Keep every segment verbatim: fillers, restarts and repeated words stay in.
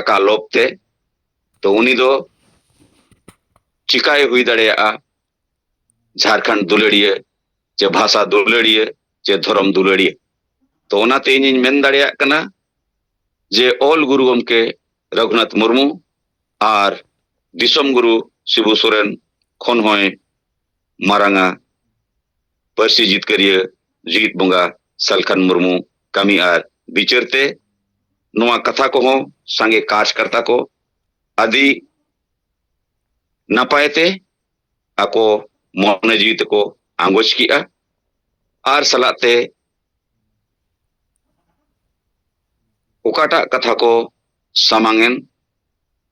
ᱟᱠᱟ ᱞᱚᱵ ᱛᱮ, ᱛᱚ ᱩᱱᱤ ᱫᱚ ᱪᱤᱠᱟᱭ ᱦᱩᱭ ᱫᱟᱲᱮᱭᱟᱜᱼᱟ ᱡᱷᱟᱲᱠᱷᱚᱸᱰ ᱫᱩᱞᱟᱹᱲᱤᱭᱟᱹ, ᱪᱮ ᱵᱷᱟᱥᱟ ᱫᱩᱞᱟᱹᱲᱤᱭᱟᱹ, ᱪᱮ ᱫᱷᱚᱨᱚᱢ ᱫᱩᱞᱟᱹᱲᱤᱭᱟᱹ? ᱛᱚ ᱚᱱᱟᱛᱮ ᱤᱧᱤᱧ ᱢᱮᱱ ᱫᱟᱲᱮᱭᱟᱜ ᱠᱟᱱᱟ ᱡᱮ ᱚᱞ ᱜᱩᱨᱩ ᱜᱚᱢᱠᱮ ᱨᱚᱜᱷᱩᱱᱟᱛᱷ ᱢᱩᱨᱢᱩ ᱟᱨ ᱫᱤᱥᱚᱢ ᱜᱩᱨᱩ ᱥᱤᱵᱩ ᱥᱚᱨᱮᱱ ᱠᱷᱚᱱ ᱦᱚᱸᱭ ᱢᱟᱨᱟᱝᱟ ᱯᱟᱹᱨᱥᱤ ᱡᱤᱛᱠᱟᱹᱨᱤᱭᱟᱹ ᱡᱤᱣᱤᱫ ᱵᱚᱸᱜᱟ ᱥᱟᱞᱠᱷᱟᱱ ᱢᱩᱨᱢᱩ ᱠᱟᱹᱢᱤ ᱟᱨ ᱵᱤᱪᱟᱹᱨ ᱛᱮ᱾ ᱱᱚᱣᱟ ᱠᱟᱛᱷᱟ ᱠᱚᱦᱚᱸ ᱥᱟᱸᱜᱮ ᱠᱟᱨᱡᱽᱠᱟᱨᱛᱟ ᱠᱚ ᱟᱹᱰᱤ ᱱᱟᱯᱟᱭ ᱛᱮ ᱟᱠᱚ ᱢᱚᱱᱮ ᱡᱤᱣᱤ ᱛᱮᱠᱚ ᱟᱸᱜᱚᱪ ᱠᱮᱜᱼᱟ᱾ ᱟᱨ ᱥᱟᱞᱟᱜ ᱛᱮ ᱚᱠᱟᱴᱟᱜ ᱠᱟᱛᱷᱟ ᱠᱚ ᱥᱟᱢᱟᱝ ᱮᱱ,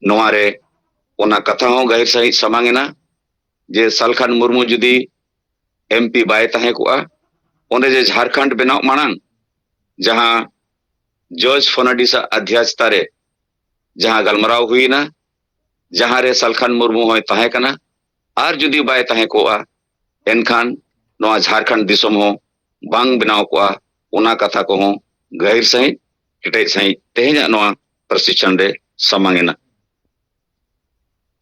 ᱱᱚᱣᱟ ᱨᱮ ᱚᱱᱟ ᱠᱟᱛᱷᱟ ᱦᱚᱸ ᱜᱟᱹᱦᱤᱨ ᱥᱟᱹᱦᱤᱡ ᱥᱟᱢᱟᱝ ᱮᱱᱟ ᱡᱮ ᱥᱟᱞᱠᱷᱟᱱ ᱢᱩᱨᱢᱩ ᱡᱩᱫᱤ ᱮᱢᱯᱤ ᱵᱟᱭ ᱛᱟᱦᱮᱸ ᱠᱚᱜᱼᱟ, ᱚᱸᱰᱮ ᱡᱮ ᱡᱷᱟᱲᱠᱷᱚᱸᱰ ᱵᱮᱱᱟᱣ ᱢᱟᱲᱟᱝ ᱡᱟᱦᱟᱸ ᱡᱚᱨᱡᱽ ᱯᱷᱟᱨᱱᱟᱱᱰᱤᱥ ᱟᱜ ᱚᱫᱽᱫᱷᱭᱟᱪᱷᱛᱟ ᱨᱮ ᱡᱟᱦᱟᱸ ᱜᱟᱞᱢᱟᱨᱟᱣ ᱦᱩᱭᱱᱟ, ᱡᱟᱦᱟᱸ ᱨᱮ ᱥᱟᱞᱠᱷᱟᱱ ᱢᱩᱨᱢᱩ ᱦᱚᱸᱭ ᱛᱟᱦᱮᱸ ᱠᱟᱱᱟ, ᱟᱨ ᱡᱩᱫᱤ ᱵᱟᱭ ᱛᱟᱦᱮᱸ ᱠᱚᱜᱼᱟ, ᱮᱱᱠᱷᱟᱱ ᱱᱚᱣᱟ ᱡᱷᱟᱲᱠᱷᱚᱸᱰ ᱫᱤᱥᱚᱢ ᱦᱚᱸ ᱵᱟᱝ ᱵᱮᱱᱟᱣ ᱠᱚᱜᱼᱟ᱾ ᱚᱱᱟ ᱠᱟᱛᱷᱟ ᱠᱚᱦᱚᱸ ᱜᱟᱹᱦᱤᱨ ᱥᱟᱹᱦᱤᱡ, ᱠᱮᱴᱮᱡ ᱥᱟᱹᱦᱤᱡ ᱛᱮᱦᱮᱧᱟᱜ ᱱᱚᱣᱟ ᱯᱨᱚᱥᱤᱠᱠᱷᱚᱱ ᱨᱮ ᱥᱟᱢᱟᱝ ᱮᱱᱟ᱾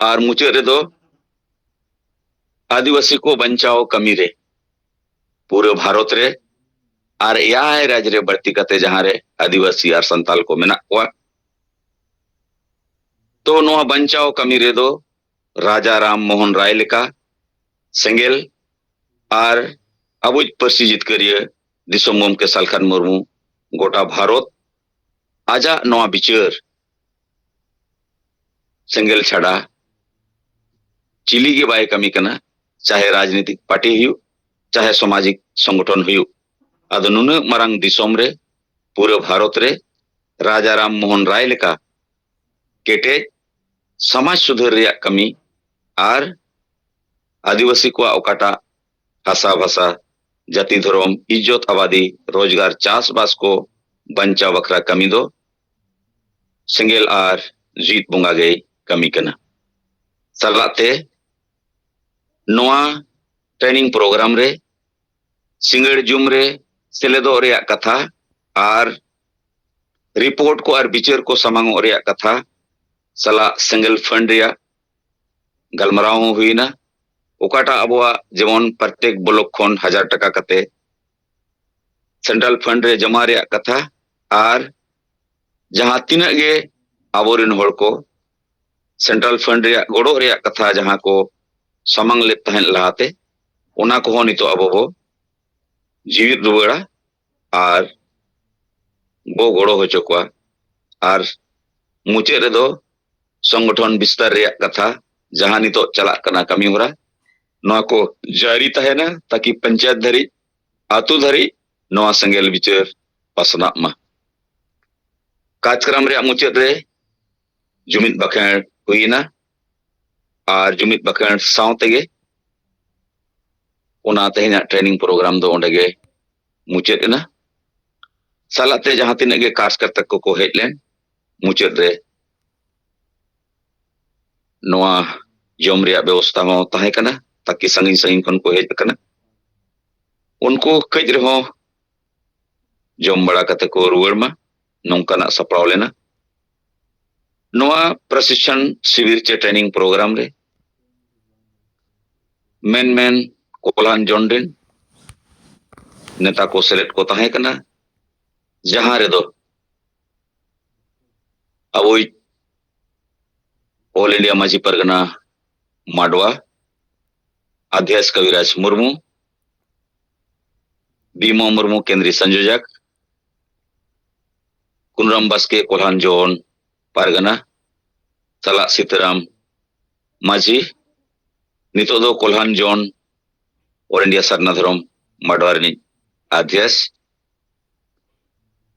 ᱟᱨ ᱢᱩᱪᱟᱹᱫ ᱨᱮᱫᱚ ᱟᱹᱫᱤᱵᱟᱹᱥᱤ ᱠᱚ ᱵᱟᱧᱪᱟᱣ ᱠᱟᱹᱢᱤ ᱨᱮ ᱯᱩᱨᱟᱹ ᱵᱷᱟᱨᱚᱛ ᱨᱮ ᱟᱨ ᱮᱭᱟᱭ ᱨᱟᱡᱽ ᱨᱮ ᱵᱟᱹᱲᱛᱤ ᱠᱟᱛᱮ ᱡᱟᱦᱟᱸ ᱨᱮ ᱟᱹᱫᱤᱵᱟᱹᱥᱤ ᱟᱨ ᱥᱟᱱᱛᱟᱞ ᱠᱚ ᱢᱮᱱᱟᱜ ᱠᱚᱣᱟ, ᱛᱚ ᱱᱚᱣᱟ ᱵᱟᱧᱪᱟᱣ ᱠᱟᱹᱢᱤ ᱨᱮᱫᱚ ᱨᱟᱡᱟ ᱨᱟᱢ ᱢᱳᱦᱚᱱ ᱨᱟᱭ ᱞᱮᱠᱟ ᱥᱮᱸᱜᱮᱞ ᱟᱨ ᱟᱵᱚᱭᱤᱡ ᱯᱟᱹᱨᱥᱤ ᱡᱤᱛᱠᱟᱹᱨᱤᱭᱟᱹ ᱫᱤᱥᱚᱢ ᱜᱚᱢᱠᱮ ᱥᱟᱞᱠᱷᱟᱱ ᱢᱩᱨᱢᱩ ᱜᱚᱴᱟ ᱵᱷᱟᱨᱚᱛ ᱟᱡᱟᱜ ᱱᱚᱣᱟ ᱵᱤᱪᱟᱹᱨ ᱥᱮᱸᱜᱮᱞ ᱪᱷᱟᱰᱟ ᱪᱤᱞᱤ ᱜᱮ ᱵᱟᱭ ᱠᱟᱹᱢᱤ ᱠᱟᱱᱟ, ᱪᱟᱦᱮ ᱨᱟᱡᱽᱱᱤᱛᱤᱠ ᱯᱟᱨᱴᱤ ᱦᱩᱭᱩᱜ, ᱪᱟᱦᱮ ᱥᱟᱢᱟᱡᱤᱠ ᱥᱚᱝᱜᱚᱴᱷᱚᱱ ᱦᱩᱭᱩᱜ᱾ ᱟᱫᱚ ᱱᱩᱱᱟᱹᱜ ᱢᱟᱨᱟᱝ ᱫᱤᱥᱚᱢ ᱨᱮ, ᱯᱩᱨᱟᱹ ᱵᱷᱟᱨᱚᱛ ᱨᱮ ᱨᱟᱡᱟ ᱨᱟᱢ ᱢᱳᱦᱚᱱ ᱨᱟᱭ ᱞᱮᱠᱟ ᱠᱮᱴᱮᱡ ᱥᱚᱢᱟᱡᱽ ᱥᱩᱫᱷᱟᱹᱨ ᱨᱮᱭᱟᱜ ᱠᱟᱹᱢᱤ ᱟᱨ ᱟᱹᱫᱤᱵᱟᱹᱥᱤ ᱠᱚᱣᱟᱜ ᱚᱠᱟᱴᱟᱜ ᱦᱟᱥᱟ ᱵᱷᱟᱥᱟ, ᱡᱟᱹᱛᱤ ᱫᱷᱚᱨᱚᱢ, ᱤᱡᱽᱡᱚᱛ ᱟᱵᱟᱫᱤ, ᱨᱳᱡᱽᱜᱟᱨ, ᱪᱟᱥᱵᱟᱥ ᱠᱚ ᱵᱟᱧᱪᱟᱣ ᱵᱟᱠᱷᱨᱟ ᱠᱟᱹᱢᱤ ᱫᱚ ᱥᱮᱸᱜᱮᱞ ᱟᱨ ᱡᱤᱣᱤᱫ ᱵᱚᱸᱜᱟ ᱜᱮᱭ ᱠᱟᱹᱢᱤ ᱠᱟᱱᱟ᱾ ᱥᱟᱞᱟᱜ ᱛᱮ ᱱᱚᱣᱟ ᱴᱨᱮᱱᱤᱝ ᱯᱨᱳᱜᱨᱟᱢ ᱨᱮ ᱥᱤᱸᱜᱟᱹᱲ ᱡᱩᱢ ᱨᱮ ᱥᱮᱞᱮᱫᱚᱜ ᱨᱮᱭᱟᱜ ᱠᱟᱛᱷᱟ ᱟᱨ ᱨᱤᱯᱳᱨᱴ ᱠᱚ ᱟᱨ ᱵᱤᱪᱟᱹᱨ ᱠᱚ ᱥᱟᱢᱟᱝᱚᱜ ᱨᱮᱭᱟᱜ ᱠᱟᱛᱷᱟ ᱥᱟᱞᱟᱜ ᱥᱮᱸᱜᱮᱞ ᱯᱷᱟᱱᱰ ᱨᱮᱭᱟᱜ ᱜᱟᱞᱢᱟᱨᱟᱣ ᱦᱚᱸ ᱦᱩᱭᱱᱟ᱾ ᱚᱠᱟᱴᱟᱜ ᱟᱵᱚᱣᱟᱜ ᱡᱮᱢᱚᱱ ᱯᱨᱚᱛᱮᱠ ᱵᱞᱚᱠ ᱠᱷᱚᱱ ᱦᱟᱡᱟᱨ ᱴᱟᱠᱟ ᱠᱟᱛᱮ ᱥᱮᱱᱴᱨᱟᱞ ᱯᱷᱟᱱᱰ ᱨᱮ ᱡᱚᱢᱟ ᱨᱮᱭᱟᱜ ᱠᱟᱛᱷᱟ, ᱟᱨ ᱡᱟᱦᱟᱸ ᱛᱤᱱᱟᱹᱜ ᱜᱮ ᱟᱵᱚᱨᱮᱱ ᱦᱚᱲ ᱠᱚ ᱥᱮᱱᱴᱨᱟᱞ ᱯᱷᱟᱱᱰ ᱨᱮᱭᱟᱜ ᱜᱚᱲᱚ ᱨᱮᱭᱟᱜ ᱠᱟᱛᱷᱟ ᱡᱟᱦᱟᱸ ᱠᱚ ᱥᱟᱢᱟᱝ ᱞᱮᱫ ᱛᱟᱦᱮᱸᱫ ᱞᱟᱦᱟᱛᱮ, ᱚᱱᱟ ᱠᱚᱦᱚᱸ ᱱᱤᱛᱚᱜ ᱟᱵᱚ ᱵᱚ ᱡᱤᱣᱤᱫ ᱨᱩᱣᱟᱹᱲᱟ ᱟᱨ ᱵᱚ ᱜᱚᱲᱚ ᱦᱚᱪᱚ ᱠᱚᱣᱟ᱾ ᱟᱨ ᱢᱩᱪᱟᱹᱫ ᱨᱮᱫᱚ ᱥᱚᱝᱜᱚᱴᱷᱚᱱ ᱵᱤᱥᱛᱟᱨ ᱨᱮᱭᱟᱜ ᱠᱟᱛᱷᱟ, ᱡᱟᱦᱟᱸ ᱱᱤᱛᱚᱜ ᱪᱟᱞᱟᱜ ᱠᱟᱱᱟ ᱠᱟᱹᱢᱤ ᱦᱚᱨᱟ, ᱱᱚᱣᱟ ᱠᱚ ᱡᱟᱹᱨᱤ ᱛᱟᱦᱮᱱᱟ, ᱛᱟᱠᱤ ᱯᱚᱧᱪᱟᱭᱮᱛ ᱫᱷᱟᱹᱨᱤᱡ, ᱟᱹᱛᱩ ᱫᱷᱟᱹᱨᱤᱡ ᱱᱚᱣᱟ ᱥᱮᱸᱜᱮᱞ ᱵᱤᱪᱟᱹᱨ ᱯᱟᱥᱱᱟᱜ ᱢᱟ᱾ ᱠᱟᱨᱡᱚᱠᱨᱚᱢ ᱨᱮᱭᱟᱜ ᱢᱩᱪᱟᱹᱫ ᱨᱮ ᱡᱩᱢᱤᱫ ᱵᱟᱠᱷᱮᱬ ᱦᱩᱭᱮᱱᱟ ᱟᱨ ᱡᱩᱢᱤᱫ ᱵᱟᱠᱷᱮᱬ ᱥᱟᱶ ᱛᱮᱜᱮ ᱚᱱᱟ ᱛᱮᱦᱮᱧᱟᱜ ᱴᱨᱮᱱᱤᱝ ᱯᱨᱳᱜᱨᱟᱢ ᱫᱚ ᱚᱸᱰᱮ ᱜᱮ ᱢᱩᱪᱟᱹᱫ ᱮᱱᱟ᱾ ᱥᱟᱞᱟᱜ ᱛᱮ ᱡᱟᱦᱟᱸ ᱛᱤᱱᱟᱹᱜ ᱜᱮ ᱠᱟᱨᱡᱽᱠᱚᱨᱛᱟ ᱠᱚᱠᱚ ᱦᱮᱡ ᱞᱮᱱ, ᱢᱩᱪᱟᱹᱫ ᱨᱮ ᱱᱚᱣᱟ ᱡᱚᱢ ᱨᱮᱭᱟᱜ ᱵᱮᱵᱚᱥᱛᱷᱟ ᱦᱚᱸ ᱛᱟᱦᱮᱸ ᱠᱟᱱᱟ, ᱛᱟᱠᱤ ᱥᱟᱺᱜᱤᱧ ᱥᱟᱺᱜᱤᱧ ᱠᱷᱚᱱ ᱠᱚ ᱦᱮᱡ ᱟᱠᱟᱱᱟ᱾ ᱩᱱᱠᱩ ᱠᱟᱹᱡ ᱨᱮᱦᱚᱸ ᱡᱚᱢ ᱵᱟᱲᱟ ᱠᱟᱛᱮ ᱠᱚ ᱨᱩᱣᱟᱹᱲ ᱢᱟ, ᱱᱚᱝᱠᱟᱱᱟᱜ ᱥᱟᱯᱲᱟᱣ ᱞᱮᱱᱟ᱾ ᱱᱚᱣᱟ ᱯᱨᱚᱥᱤᱠᱠᱷᱚᱱ ᱥᱤᱵᱤᱨ ᱪᱮ ᱴᱨᱮᱱᱤᱝ ᱯᱨᱳᱜᱨᱟᱢ ᱨᱮ ᱢᱮᱱ ᱢᱮᱱ ᱠᱚᱞᱦᱟᱱ ᱡᱚᱱ ᱨᱮᱱ ᱱᱮᱛᱟ ᱠᱚ ᱥᱮᱞᱮᱫ ᱠᱚ ᱛᱟᱦᱮᱸ ᱠᱟᱱᱟ, ᱡᱟᱦᱟᱸ ᱨᱮᱫᱚ ᱟᱵᱚᱭᱤᱡ ᱚᱞ ᱤᱱᱰᱤᱭᱟ ᱢᱟᱹᱡᱷᱤ ᱯᱟᱨᱜᱟᱱᱟ ᱢᱟᱰᱣᱟ ᱟᱫᱷᱭᱟᱥ ᱠᱟᱵᱤᱨᱟᱡᱽ ᱢᱩᱨᱢᱩ, ᱵᱤᱢᱚ ᱢᱩᱨᱢᱩ ᱠᱮᱱᱫᱨᱤᱭ ᱥᱚᱝᱡᱳᱡᱚᱠ, ᱠᱩᱱᱨᱟᱢ ᱵᱟᱥᱠᱮ ᱠᱚᱞᱦᱟᱱ ᱡᱚᱱ ᱯᱟᱨᱜᱟᱱᱟ, ᱥᱟᱞᱟᱜ ᱥᱤᱛᱟᱨᱟᱢ ᱢᱟᱹᱡᱷᱤ, ᱱᱤᱛᱚᱜ ᱫᱚ ᱠᱚᱞᱦᱟᱱ ᱡᱚᱱ ᱚᱞ ᱤᱱᱰᱤᱭᱟ ᱥᱟᱨᱱᱟ ᱫᱷᱚᱨᱚᱢ ᱢᱟᱰᱣᱟ ᱨᱤᱱᱤᱡ ᱟᱫᱷᱭᱟᱥ,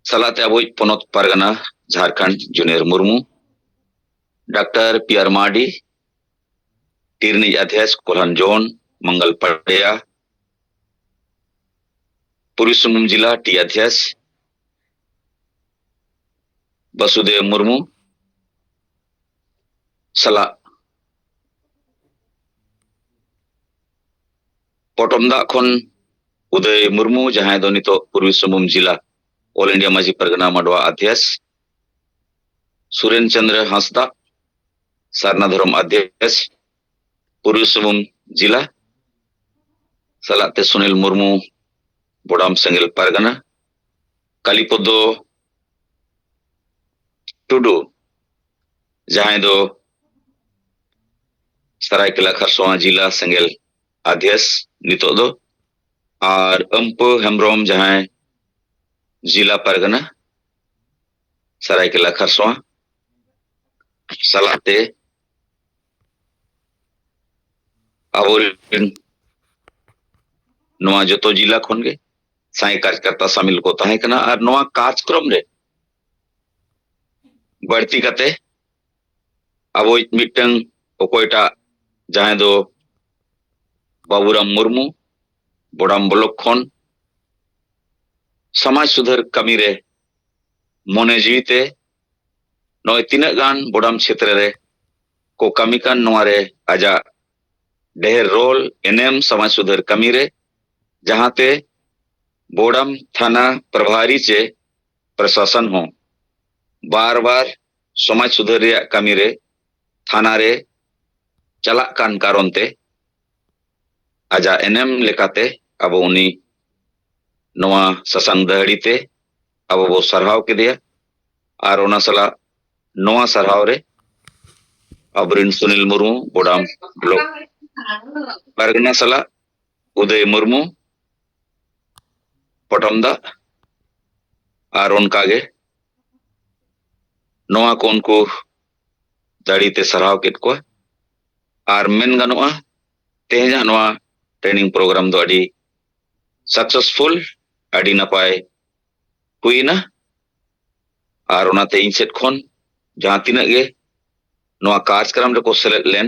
ᱥᱟᱞᱟᱜ ᱛᱮ ᱟᱵᱚᱭᱤᱡ Ponot Pargana Jharkhand junior Murmu, doctor P R Mardi, T ᱨᱤᱱᱤᱡ ᱟᱫᱷᱭᱟᱥ ᱠᱚᱞᱦᱟᱱ ᱡᱚᱱ ᱢᱚᱝᱜᱚᱞ ᱯᱟᱰᱮᱭᱟ, ᱯᱩᱨᱵᱤ ᱥᱤᱝᱵᱷᱩᱢ ᱡᱤᱞᱟ ᱴᱤ ᱟᱫᱷᱭᱟᱥ ᱵᱟᱥᱩᱫᱮᱵ ᱢᱩᱨᱢᱩ, ᱥᱟᱞᱟᱜ ᱯᱚᱴᱚᱢ ᱫᱟᱜ ᱠᱷᱚᱱ ᱩᱫᱚᱭ ᱢᱩᱨᱢᱩ, ᱡᱟᱦᱟᱸᱭ ᱫᱚ ᱱᱤᱛᱚᱜ ᱯᱩᱨᱵᱤ ᱥᱤᱝᱵᱷᱩᱢ ᱡᱤᱞᱟ ᱚᱞ ᱤᱱᱰᱤᱭᱟ ᱢᱟᱹᱡᱷᱤ ᱯᱟᱨᱜᱟᱱᱟ ᱢᱟᱰᱣᱟ ᱚᱫᱷᱭᱚᱠᱥ, ᱥᱩᱨᱮᱱ ᱪᱚᱸᱫᱽᱨᱚ ᱦᱟᱸᱥᱫᱟ, ᱥᱟᱨᱱᱟ ᱫᱷᱚᱨᱚᱢ ᱚᱫᱷᱭᱚᱠᱥ, ᱯᱩᱨᱵᱤ ᱥᱤᱝᱵᱷᱩᱢ ᱡᱤᱞᱟ, ᱥᱟᱞᱟᱜ ᱛᱮ ᱥᱩᱱᱤᱞ ᱢᱩᱨᱢᱩ, ᱵᱚᱰᱟᱢ ᱥᱮᱸᱜᱮᱞ ᱯᱟᱨᱜᱟᱱᱟ, ᱠᱟᱞᱤᱯᱚᱫᱚ ᱴᱩᱰᱩ, ᱡᱟᱦᱟᱸᱭ ᱫᱚ ᱥᱟᱨᱟᱭᱠᱮᱞᱟ ᱠᱷᱟᱨᱥᱚᱶᱟ ᱡᱤᱞᱟ ᱥᱮᱸᱜᱮᱞ ᱚᱫᱷᱭᱚᱠᱥ ᱱᱤᱛᱚᱜ ᱫᱚ, ᱟᱨ ᱟᱹᱢᱯᱟᱹ ᱦᱮᱢᱵᱨᱚᱢ, ᱡᱟᱦᱟᱸᱭ ᱡᱤᱞᱟ ᱯᱟᱨᱜᱟᱱᱟ ᱥᱟᱨᱟᱭᱠᱮᱞᱟ ᱠᱷᱟᱨᱥᱚᱶᱟ, ᱥᱟᱞᱟᱜ ᱛᱮ ᱟᱵᱚᱨᱮᱱ ᱱᱚᱣᱟ ᱡᱚᱛᱚ ᱡᱤᱞᱟ ᱠᱷᱚᱱ ᱜᱮ ᱥᱟᱸᱜᱮ ᱠᱟᱨᱡᱽᱠᱟᱨᱛᱟ ᱥᱟᱢᱤᱞ ᱠᱚ ᱛᱟᱦᱮᱸ ᱠᱟᱱᱟ᱾ ᱟᱨ ᱱᱚᱣᱟ ᱠᱟᱨᱡᱽᱠᱨᱚᱢ ᱨᱮ ᱵᱟᱹᱲᱛᱤ ᱠᱟᱛᱮ ᱟᱵᱚᱭᱤᱡ ᱢᱤᱫᱴᱟᱝ ᱚᱠᱚᱭᱴᱟᱜ, ᱡᱟᱦᱟᱸᱭ ᱫᱚ ᱵᱟᱵᱩᱨᱟᱢ ᱢᱩᱨᱢᱩ, ᱵᱚᱰᱟᱢ ᱵᱞᱚᱠ ᱠᱷᱚᱱ, ᱥᱚᱢᱟᱡᱽ ᱥᱩᱫᱷᱟᱹᱨ ᱠᱟᱹᱢᱤ ᱨᱮ ᱢᱚᱱᱮ ᱡᱤᱣᱤ ᱛᱮ ᱱᱚᱜᱼᱚᱭ ᱛᱤᱱᱟᱹᱜ ᱜᱟᱱ ᱵᱚᱰᱟᱢ ᱪᱷᱮᱛᱨᱚ ᱨᱮ ᱠᱚ ᱠᱟᱹᱢᱤ ᱠᱟᱱ, ᱱᱚᱣᱟ ᱨᱮ ᱟᱡᱟᱜ ᱰᱷᱮᱨ ᱨᱳᱞ, ᱮᱱᱮᱢ ᱥᱚᱢᱟᱡᱽ ᱥᱩᱫᱷᱟᱹᱨ ᱠᱟᱹᱢᱤ ᱨᱮ, ᱡᱟᱦᱟᱸᱛᱮ ᱵᱚᱰᱟᱢ ᱛᱷᱟᱱᱟ ᱯᱨᱚᱵᱷᱟᱨᱤ ᱪᱮ ᱯᱨᱚᱥᱟᱥᱚᱱ ᱦᱚᱸ ᱵᱟᱨ ᱵᱟᱨ ᱥᱚᱢᱟᱡᱽ ᱥᱩᱫᱷᱟᱹᱨ ᱨᱮᱭᱟᱜ ᱠᱟᱹᱢᱤ ᱨᱮ ᱛᱷᱟᱱᱟ ᱨᱮ ᱪᱟᱞᱟᱜ ᱠᱟᱱ ᱠᱟᱨᱚᱱ ᱛᱮ ᱟᱡᱟᱜ ᱮᱱᱮᱢ ᱞᱮᱠᱟᱛᱮ ᱟᱵᱚ ᱩᱱᱤ ᱱᱚᱣᱟ ᱥᱟᱥᱟᱝ ᱫᱟᱹᱦᱲᱤ ᱛᱮ ᱟᱵᱚ ᱵᱚ ᱥᱟᱨᱦᱟᱣ ᱠᱮᱫᱮᱭᱟ᱾ ᱟᱨ ᱚᱱᱟ ᱥᱟᱞᱟᱜ ᱱᱚᱣᱟ ᱥᱟᱨᱦᱟᱣ ᱨᱮ ᱟᱵᱚᱨᱮᱱ ᱥᱩᱱᱤᱞ ᱢᱩᱨᱢᱩ, ᱵᱚᱰᱟᱢ ᱵᱞᱚᱠ ᱯᱟᱨᱜᱟᱱᱟ ᱥᱟᱞᱟᱜ ᱩᱫᱚᱭ ᱢᱩᱨᱢᱩ, ᱯᱚᱴᱚᱢ ᱫᱟᱜ, ᱟᱨ ᱚᱱᱠᱟᱜᱮ ᱱᱚᱣᱟ ᱠᱚ ᱩᱱᱠᱩ ᱫᱟᱲᱮ ᱛᱮ ᱥᱟᱨᱦᱟᱣ ᱠᱮᱫ ᱠᱚᱣᱟ᱾ ᱟᱨ ᱢᱮᱱ ᱜᱟᱱᱚᱜᱼᱟ, ᱛᱮᱦᱮᱧᱟᱜ ᱱᱚᱣᱟ ᱴᱨᱮᱱᱤᱝ ᱯᱨᱳᱜᱨᱟᱢ ᱫᱚ ᱟᱹᱰᱤ ᱥᱟᱠᱥᱮᱥᱯᱷᱩᱞ, ᱟᱹᱰᱤ ᱱᱟᱯᱟᱭ ᱦᱩᱭᱮᱱᱟ᱾ ᱟᱨ ᱚᱱᱟᱛᱮ ᱤᱧ ᱥᱮᱫ ᱠᱷᱚᱱ ᱡᱟᱦᱟᱸ ᱛᱤᱱᱟᱹᱜ ᱜᱮ ᱱᱚᱣᱟ ᱠᱟᱨᱡᱽᱠᱨᱚᱢ ᱨᱮᱠᱚ ᱥᱮᱞᱮᱫ ᱞᱮᱱ,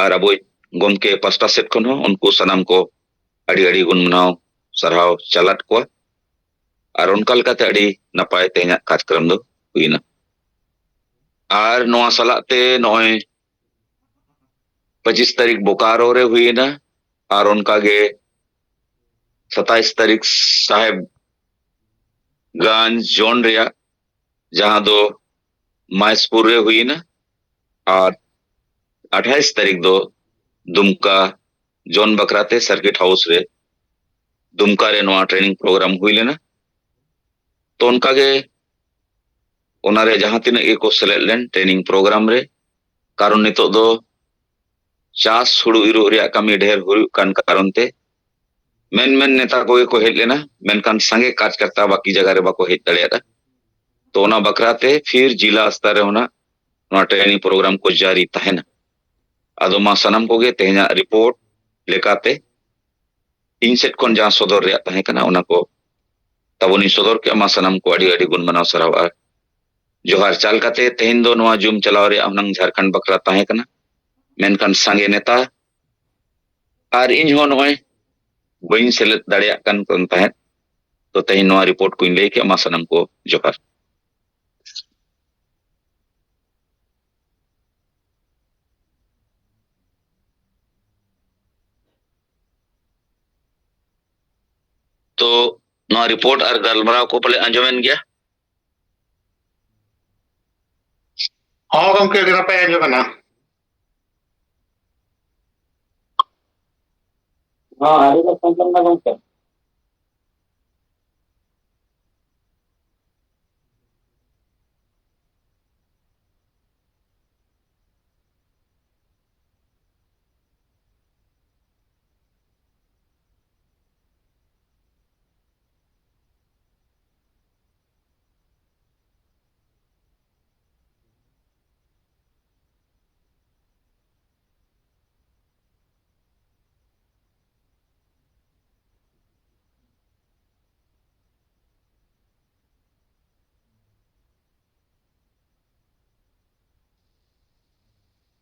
ᱟᱨ ᱟᱵᱚᱭᱤᱡ ᱜᱚᱢᱠᱮ ᱯᱟᱥᱴᱟ ᱥᱮᱫ ᱠᱷᱚᱱ ᱦᱚᱸ ᱩᱱᱠᱩ ᱥᱟᱱᱟᱢ ᱠᱚ ᱟᱹᱰᱤ ᱟᱹᱰᱤ ᱜᱩᱱ ᱢᱟᱱᱟᱣ ᱥᱟᱨᱦᱟᱣ ᱪᱟᱞᱟᱫ ᱠᱚᱣᱟ᱾ ᱟᱨ ᱚᱱᱠᱟ ᱞᱮᱠᱟᱛᱮ ᱟᱹᱰᱤ ᱱᱟᱯᱟᱭ ᱛᱮᱦᱮᱧᱟᱜ ᱠᱟᱨᱡᱽᱠᱨᱚᱢ ᱫᱚ ᱦᱩᱭᱮᱱᱟ᱾ ᱟᱨ ᱱᱚᱣᱟ ᱥᱟᱞᱟᱜ ᱛᱮ ᱱᱚᱜᱼᱚᱭ ᱯᱚᱸᱪᱤᱥ ᱛᱟᱹᱨᱤᱠᱷ ᱵᱳᱠᱟᱨᱳ ᱨᱮ ᱦᱩᱭᱮᱱᱟ, ᱟᱨ ᱚᱱᱠᱟᱜᱮ ᱥᱟᱛᱟᱭᱤᱥ ᱛᱟᱹᱨᱤᱠᱷ ᱥᱟᱦᱮᱵ ᱜᱟᱱᱡ ᱡᱳᱱ ᱨᱮᱭᱟᱜ, ᱡᱟᱦᱟᱸ ᱫᱚ ᱢᱟᱭᱥᱯᱩᱨ ᱨᱮ ᱦᱩᱭᱮᱱᱟ, ᱟᱨ ᱟᱴᱷᱟᱭᱤᱥ ᱛᱟᱹᱨᱤᱠᱷ ᱫᱚ ᱫᱩᱢᱠᱟ ᱡᱳᱱ ᱵᱟᱠᱷᱨᱟᱛᱮ ᱥᱟᱨᱠᱤᱴ ᱦᱟᱣᱩᱥ ᱨᱮ, ᱫᱩᱢᱠᱟ ᱨᱮ ᱱᱚᱣᱟ ᱴᱨᱮᱱᱤᱝ ᱯᱨᱳᱜᱨᱟᱢ ᱦᱩᱭ ᱞᱮᱱᱟ᱾ ᱛᱚ ᱚᱱᱠᱟᱜᱮ ᱚᱱᱟᱨᱮ ᱡᱟᱦᱟᱸ ᱛᱤᱱᱟᱹᱜ ᱜᱮᱠᱚ ᱥᱮᱞᱮᱫ ᱞᱮᱱ ᱴᱨᱮᱱᱤᱝ ᱯᱨᱳᱜᱨᱟᱢ ᱨᱮ, ᱠᱟᱨᱚᱱ ᱱᱤᱛᱚᱜ ᱫᱚ ᱪᱟᱥ ᱦᱩᱲᱩ ᱤᱨᱚᱜ ᱨᱮᱭᱟᱜ ᱠᱟᱹᱢᱤ ᱰᱷᱮᱨ ᱦᱩᱭᱩᱜ ᱠᱟᱱ ᱠᱟᱨᱚᱱ ᱛᱮ ᱢᱮᱱ ᱢᱮᱱ ᱱᱮᱛᱟ ᱠᱚᱜᱮ ᱠᱚ ᱦᱮᱡ ᱞᱮᱱᱟ, ᱢᱮᱱᱠᱷᱟᱱ ᱥᱟᱸᱜᱮ ᱠᱟᱨᱡᱽᱠᱟᱨᱛᱟ ᱵᱟᱹᱠᱤ ᱡᱟᱭᱜᱟ ᱨᱮ ᱵᱟᱠᱚ ᱦᱮᱡ ᱫᱟᱲᱮᱭᱟᱫᱟ᱾ ᱛᱚ ᱚᱱᱟ ᱵᱟᱠᱷᱨᱟ ᱛᱮ ᱯᱷᱤᱨ ᱡᱤᱞᱟ ᱥᱛᱚᱨ ᱨᱮ ᱦᱚᱸ ᱱᱟᱜ ᱱᱚᱣᱟ ᱴᱨᱮᱱᱤᱝ ᱯᱨᱳᱜᱨᱟᱢ ᱠᱚ ᱡᱟᱹᱨᱤ ᱛᱟᱦᱮᱱᱟ᱾ ᱟᱫᱚ ᱢᱟ ᱥᱟᱱᱟᱢ ᱠᱚᱜᱮ ᱛᱮᱦᱮᱧᱟᱜ ᱨᱤᱯᱳᱨᱴ ᱞᱮᱠᱟᱛᱮ ᱤᱧ ᱥᱮᱫ ᱠᱷᱚᱱ ᱡᱟᱦᱟᱸ ᱥᱚᱫᱚᱨ ᱨᱮᱭᱟᱜ ᱛᱟᱦᱮᱸ ᱠᱟᱱᱟ ᱚᱱᱟ ᱠᱚ ᱛᱟᱵᱚᱱᱤᱧ ᱥᱚᱫᱚᱨ ᱠᱮᱫᱼᱟ᱾ ᱢᱟ ᱥᱟᱱᱟᱢ ᱠᱚ ᱟᱹᱰᱤ ᱟᱹᱰᱤ ᱜᱩᱱ ᱢᱟᱱᱟᱣ ᱥᱟᱨᱦᱟᱣ ᱟᱨ ᱡᱚᱦᱟᱨ ᱪᱟᱞ ᱠᱟᱛᱮ ᱛᱮᱦᱮᱧ ᱫᱚ ᱱᱚᱣᱟ ᱡᱩᱢ ᱪᱟᱞᱟᱣ ᱨᱮᱭᱟᱜ ᱦᱩᱱᱟᱹᱝ ᱡᱷᱟᱲᱠᱷᱚᱸᱰ ᱵᱟᱠᱷᱨᱟ ᱛᱟᱦᱮᱸ ᱠᱟᱱᱟ, ᱢᱮᱱᱠᱷᱟᱱ ᱥᱟᱸᱜᱮ ᱱᱮᱛᱟ ᱟᱨ ᱤᱧ ᱦᱚᱸ ᱱᱚᱜᱼᱚᱭ ᱵᱟᱹᱧ ᱥᱮᱞᱮᱫ ᱫᱟᱲᱮᱭᱟᱜ ᱠᱟᱱ ᱛᱟᱦᱮᱸᱫ᱾ ᱛᱚ ᱛᱮᱦᱮᱧ ᱱᱚᱣᱟ ᱨᱤᱯᱳᱨᱴ ᱠᱚᱧ ᱞᱟᱹᱭ ᱠᱮᱫᱼᱟ᱾ ᱢᱟ ᱥᱟᱱᱟᱢ ᱠᱚ ᱡᱚᱦᱟᱨ᱾ ᱛᱚ ᱱᱚᱣᱟ ᱨᱤᱯᱳᱨᱴ ᱟᱨ ᱜᱟᱞᱢᱟᱨᱟᱣ ᱠᱚ ᱯᱟᱞᱮ ᱟᱸᱡᱚᱢᱮᱱ ᱜᱮᱭᱟ? ᱦᱚᱸ ᱜᱚᱢᱠᱮ, ᱟᱹᱰᱤ ᱱᱟᱯᱟᱭ ᱟᱸᱡᱚᱢ ᱮᱱᱟ᱾ ᱦᱚᱸ, ᱟᱹᱰᱤ ᱵᱮᱥ ᱟᱸᱡᱚᱢ ᱮᱱᱟ ᱜᱚᱢᱠᱮ᱾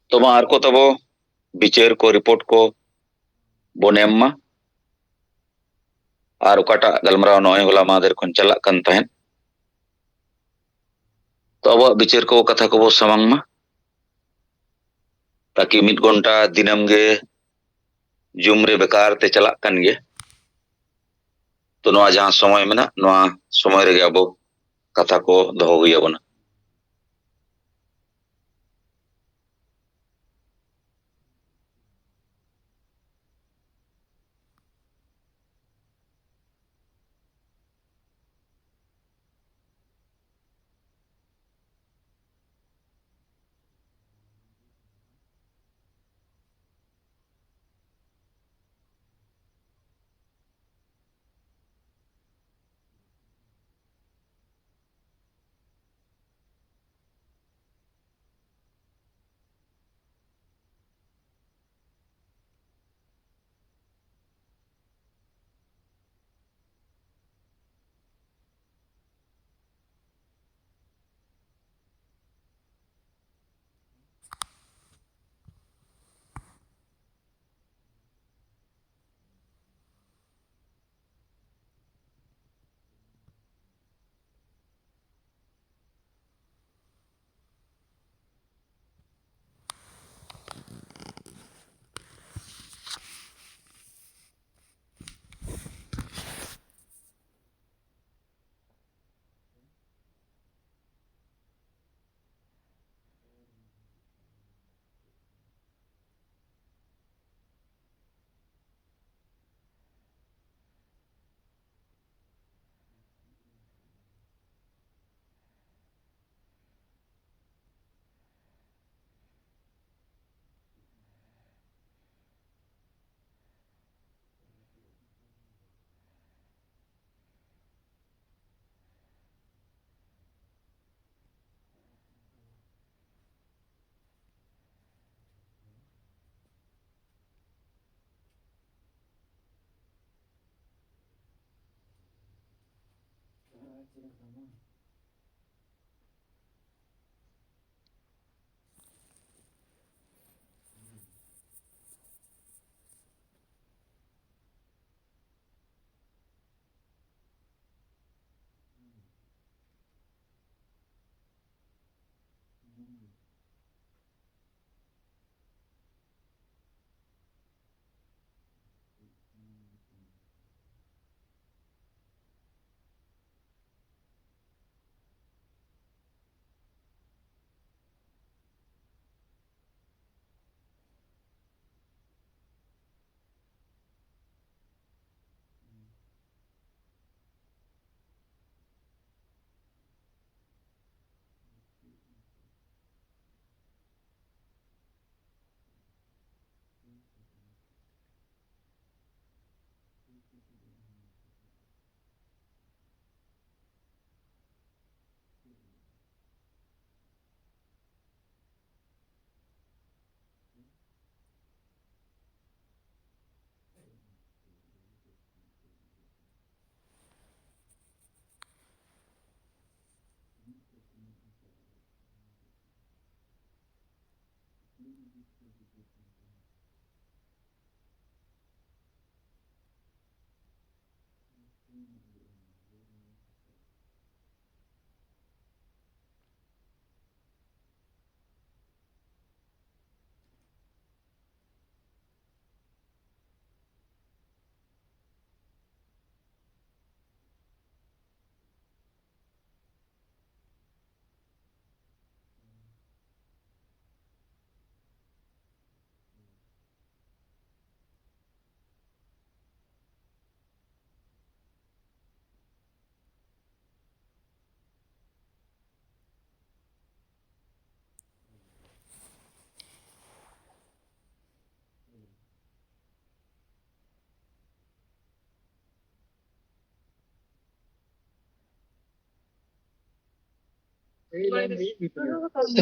ᱛᱚ ᱢᱟ ᱟᱨ ᱠᱚ ᱛᱟᱵᱚ ᱵᱤᱪᱟᱹᱨ ᱠᱚ, ᱨᱤᱯᱳᱨᱴ ᱠᱚ ᱵᱚᱱ ᱮᱢ ᱢᱟ᱾ ᱟᱨ ᱚᱠᱟᱴᱟᱜ ᱜᱟᱞᱢᱟᱨᱟᱣ ᱱᱚᱜᱼᱚᱭ ᱦᱚᱞᱟ ᱢᱟᱦᱫᱮᱨ ᱠᱷᱚᱱ ᱪᱟᱞᱟᱜ ᱠᱟᱱ ᱛᱟᱦᱮᱸᱫ, ᱛᱚ ᱟᱵᱚᱣᱟᱜ ᱵᱤᱪᱟᱹᱨ ᱠᱚ, ᱠᱟᱛᱷᱟ ᱠᱚᱵᱚ ᱥᱟᱢᱟᱝ ᱢᱟ᱾ ᱛᱟᱠᱤ ᱢᱤᱫ ᱜᱷᱚᱱᱴᱟ ᱫᱤᱱᱟᱹᱢ ᱜᱮ ᱡᱩᱢ ᱨᱮ ᱵᱮᱠᱟᱨ ᱛᱮ ᱪᱟᱞᱟᱜ ᱠᱟᱱ ᱜᱮᱭᱟ᱾ ᱛᱚ, ᱱᱚᱣᱟ ᱡᱟᱦᱟᱸ ᱥᱚᱢᱚᱭ ᱢᱮᱱᱟᱜ, ᱱᱚᱣᱟ ᱥᱚᱢᱚᱭ ᱨᱮᱜᱮ ᱟᱵᱚ ᱠᱟᱛᱷᱟ ᱠᱚ ᱫᱚᱦᱚ ᱦᱩᱭ ᱟᱵᱚᱱᱟ᱾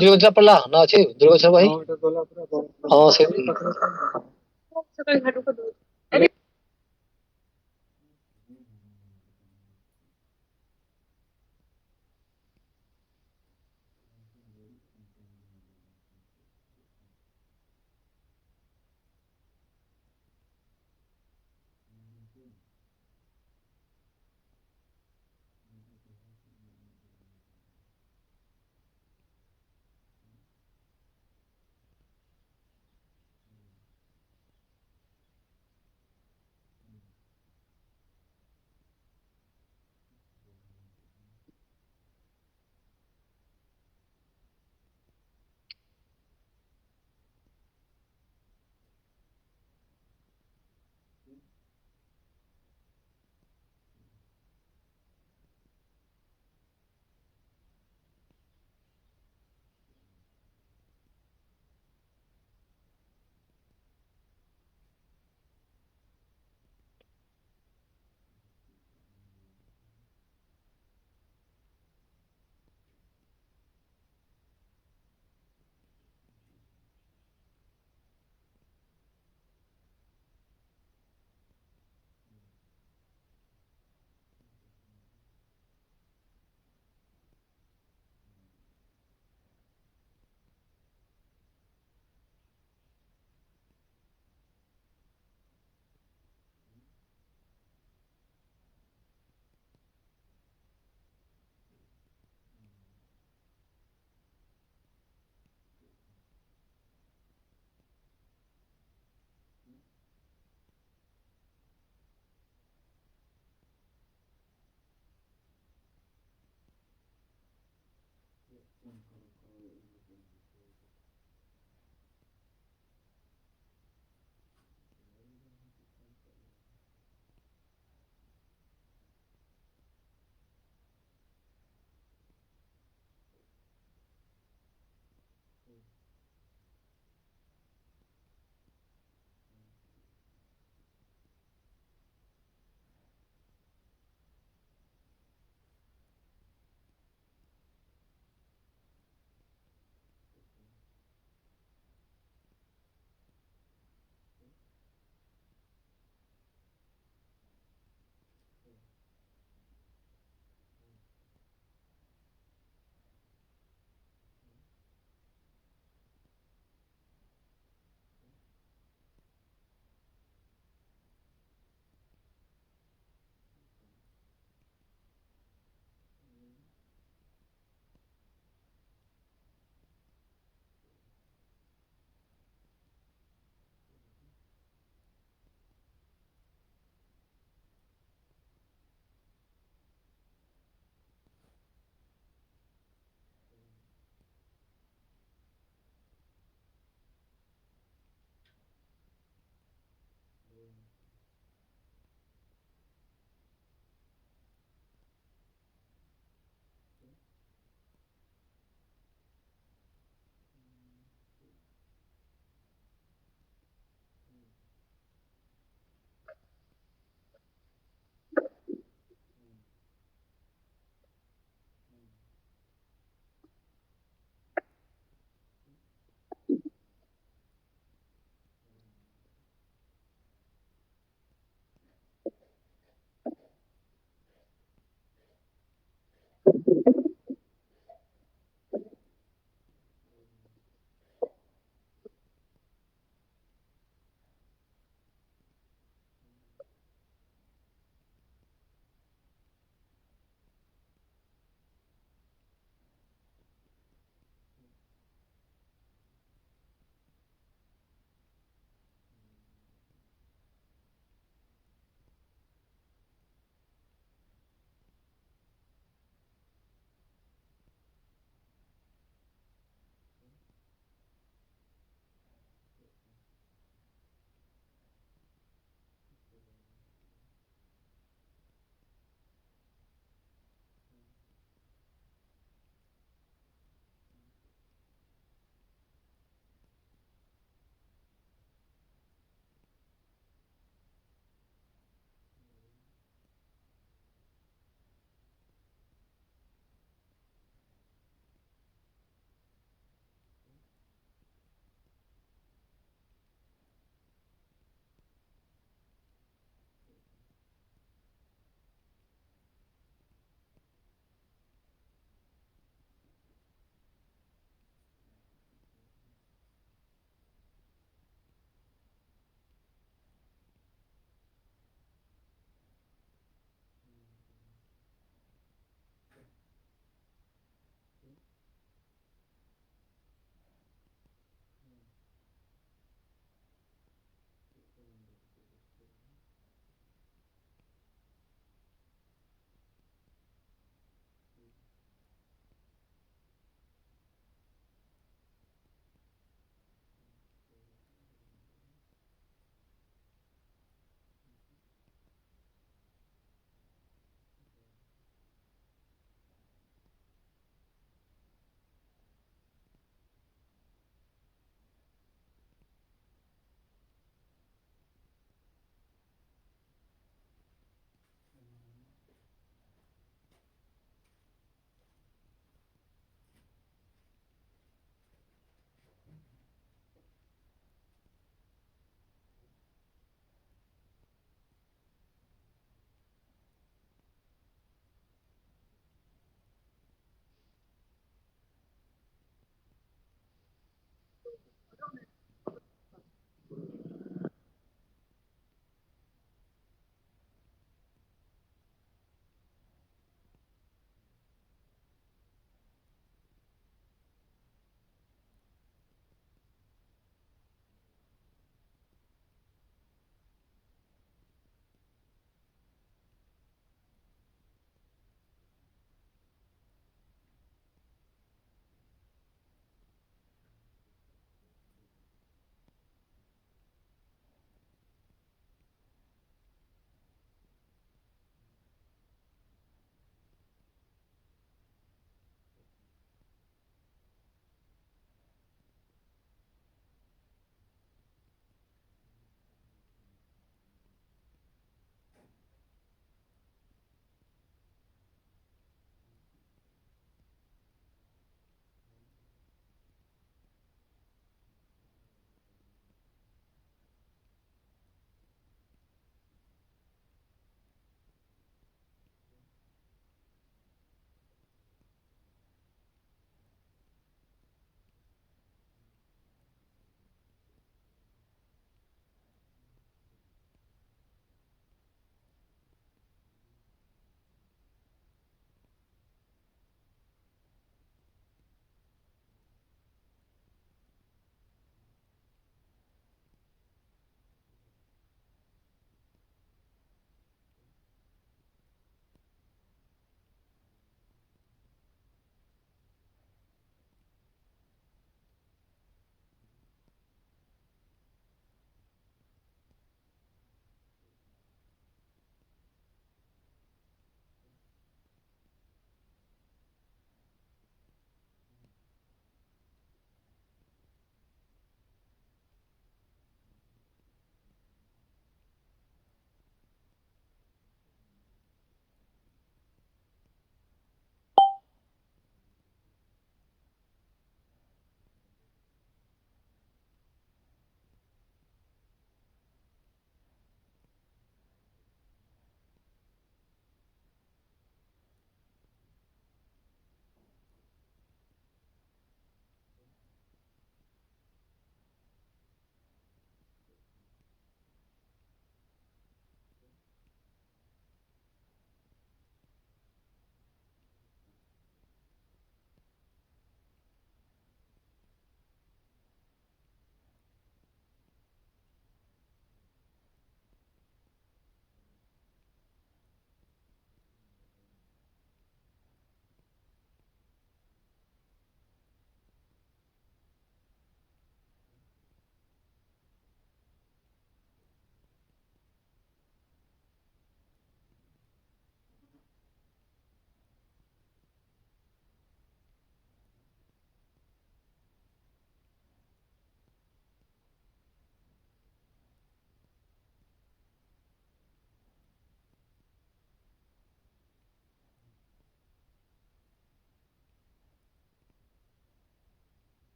দুর্গাচূড়া পড়লা না আছে? দুর্গাচূড়া ভাই? হ্যাঁ, সে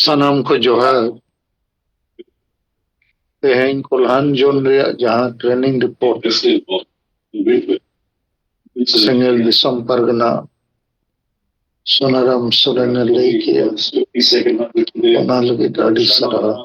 ᱥᱟᱱᱟᱢ ᱠᱚ ᱡᱚᱦᱟᱨ᱾ ᱛᱮᱦᱮᱧ ᱠᱚᱞᱦᱟᱱ ᱡᱳᱱ ᱨᱮᱭᱟᱜ ᱡᱟᱦᱟᱸ training report ᱥᱮᱸᱜᱮᱞ ᱫᱤᱥᱚᱢ ᱯᱟᱨᱜᱟᱱᱟ ᱥᱳᱱᱟᱨᱟᱢ ᱥᱚᱨᱮᱱᱮ ᱞᱟᱹᱭ ᱠᱮᱜᱼᱟ, ᱚᱱᱟ ᱞᱟᱹᱜᱤᱫ ᱟᱹᱰᱤ ᱥᱟᱨᱦᱟᱣ᱾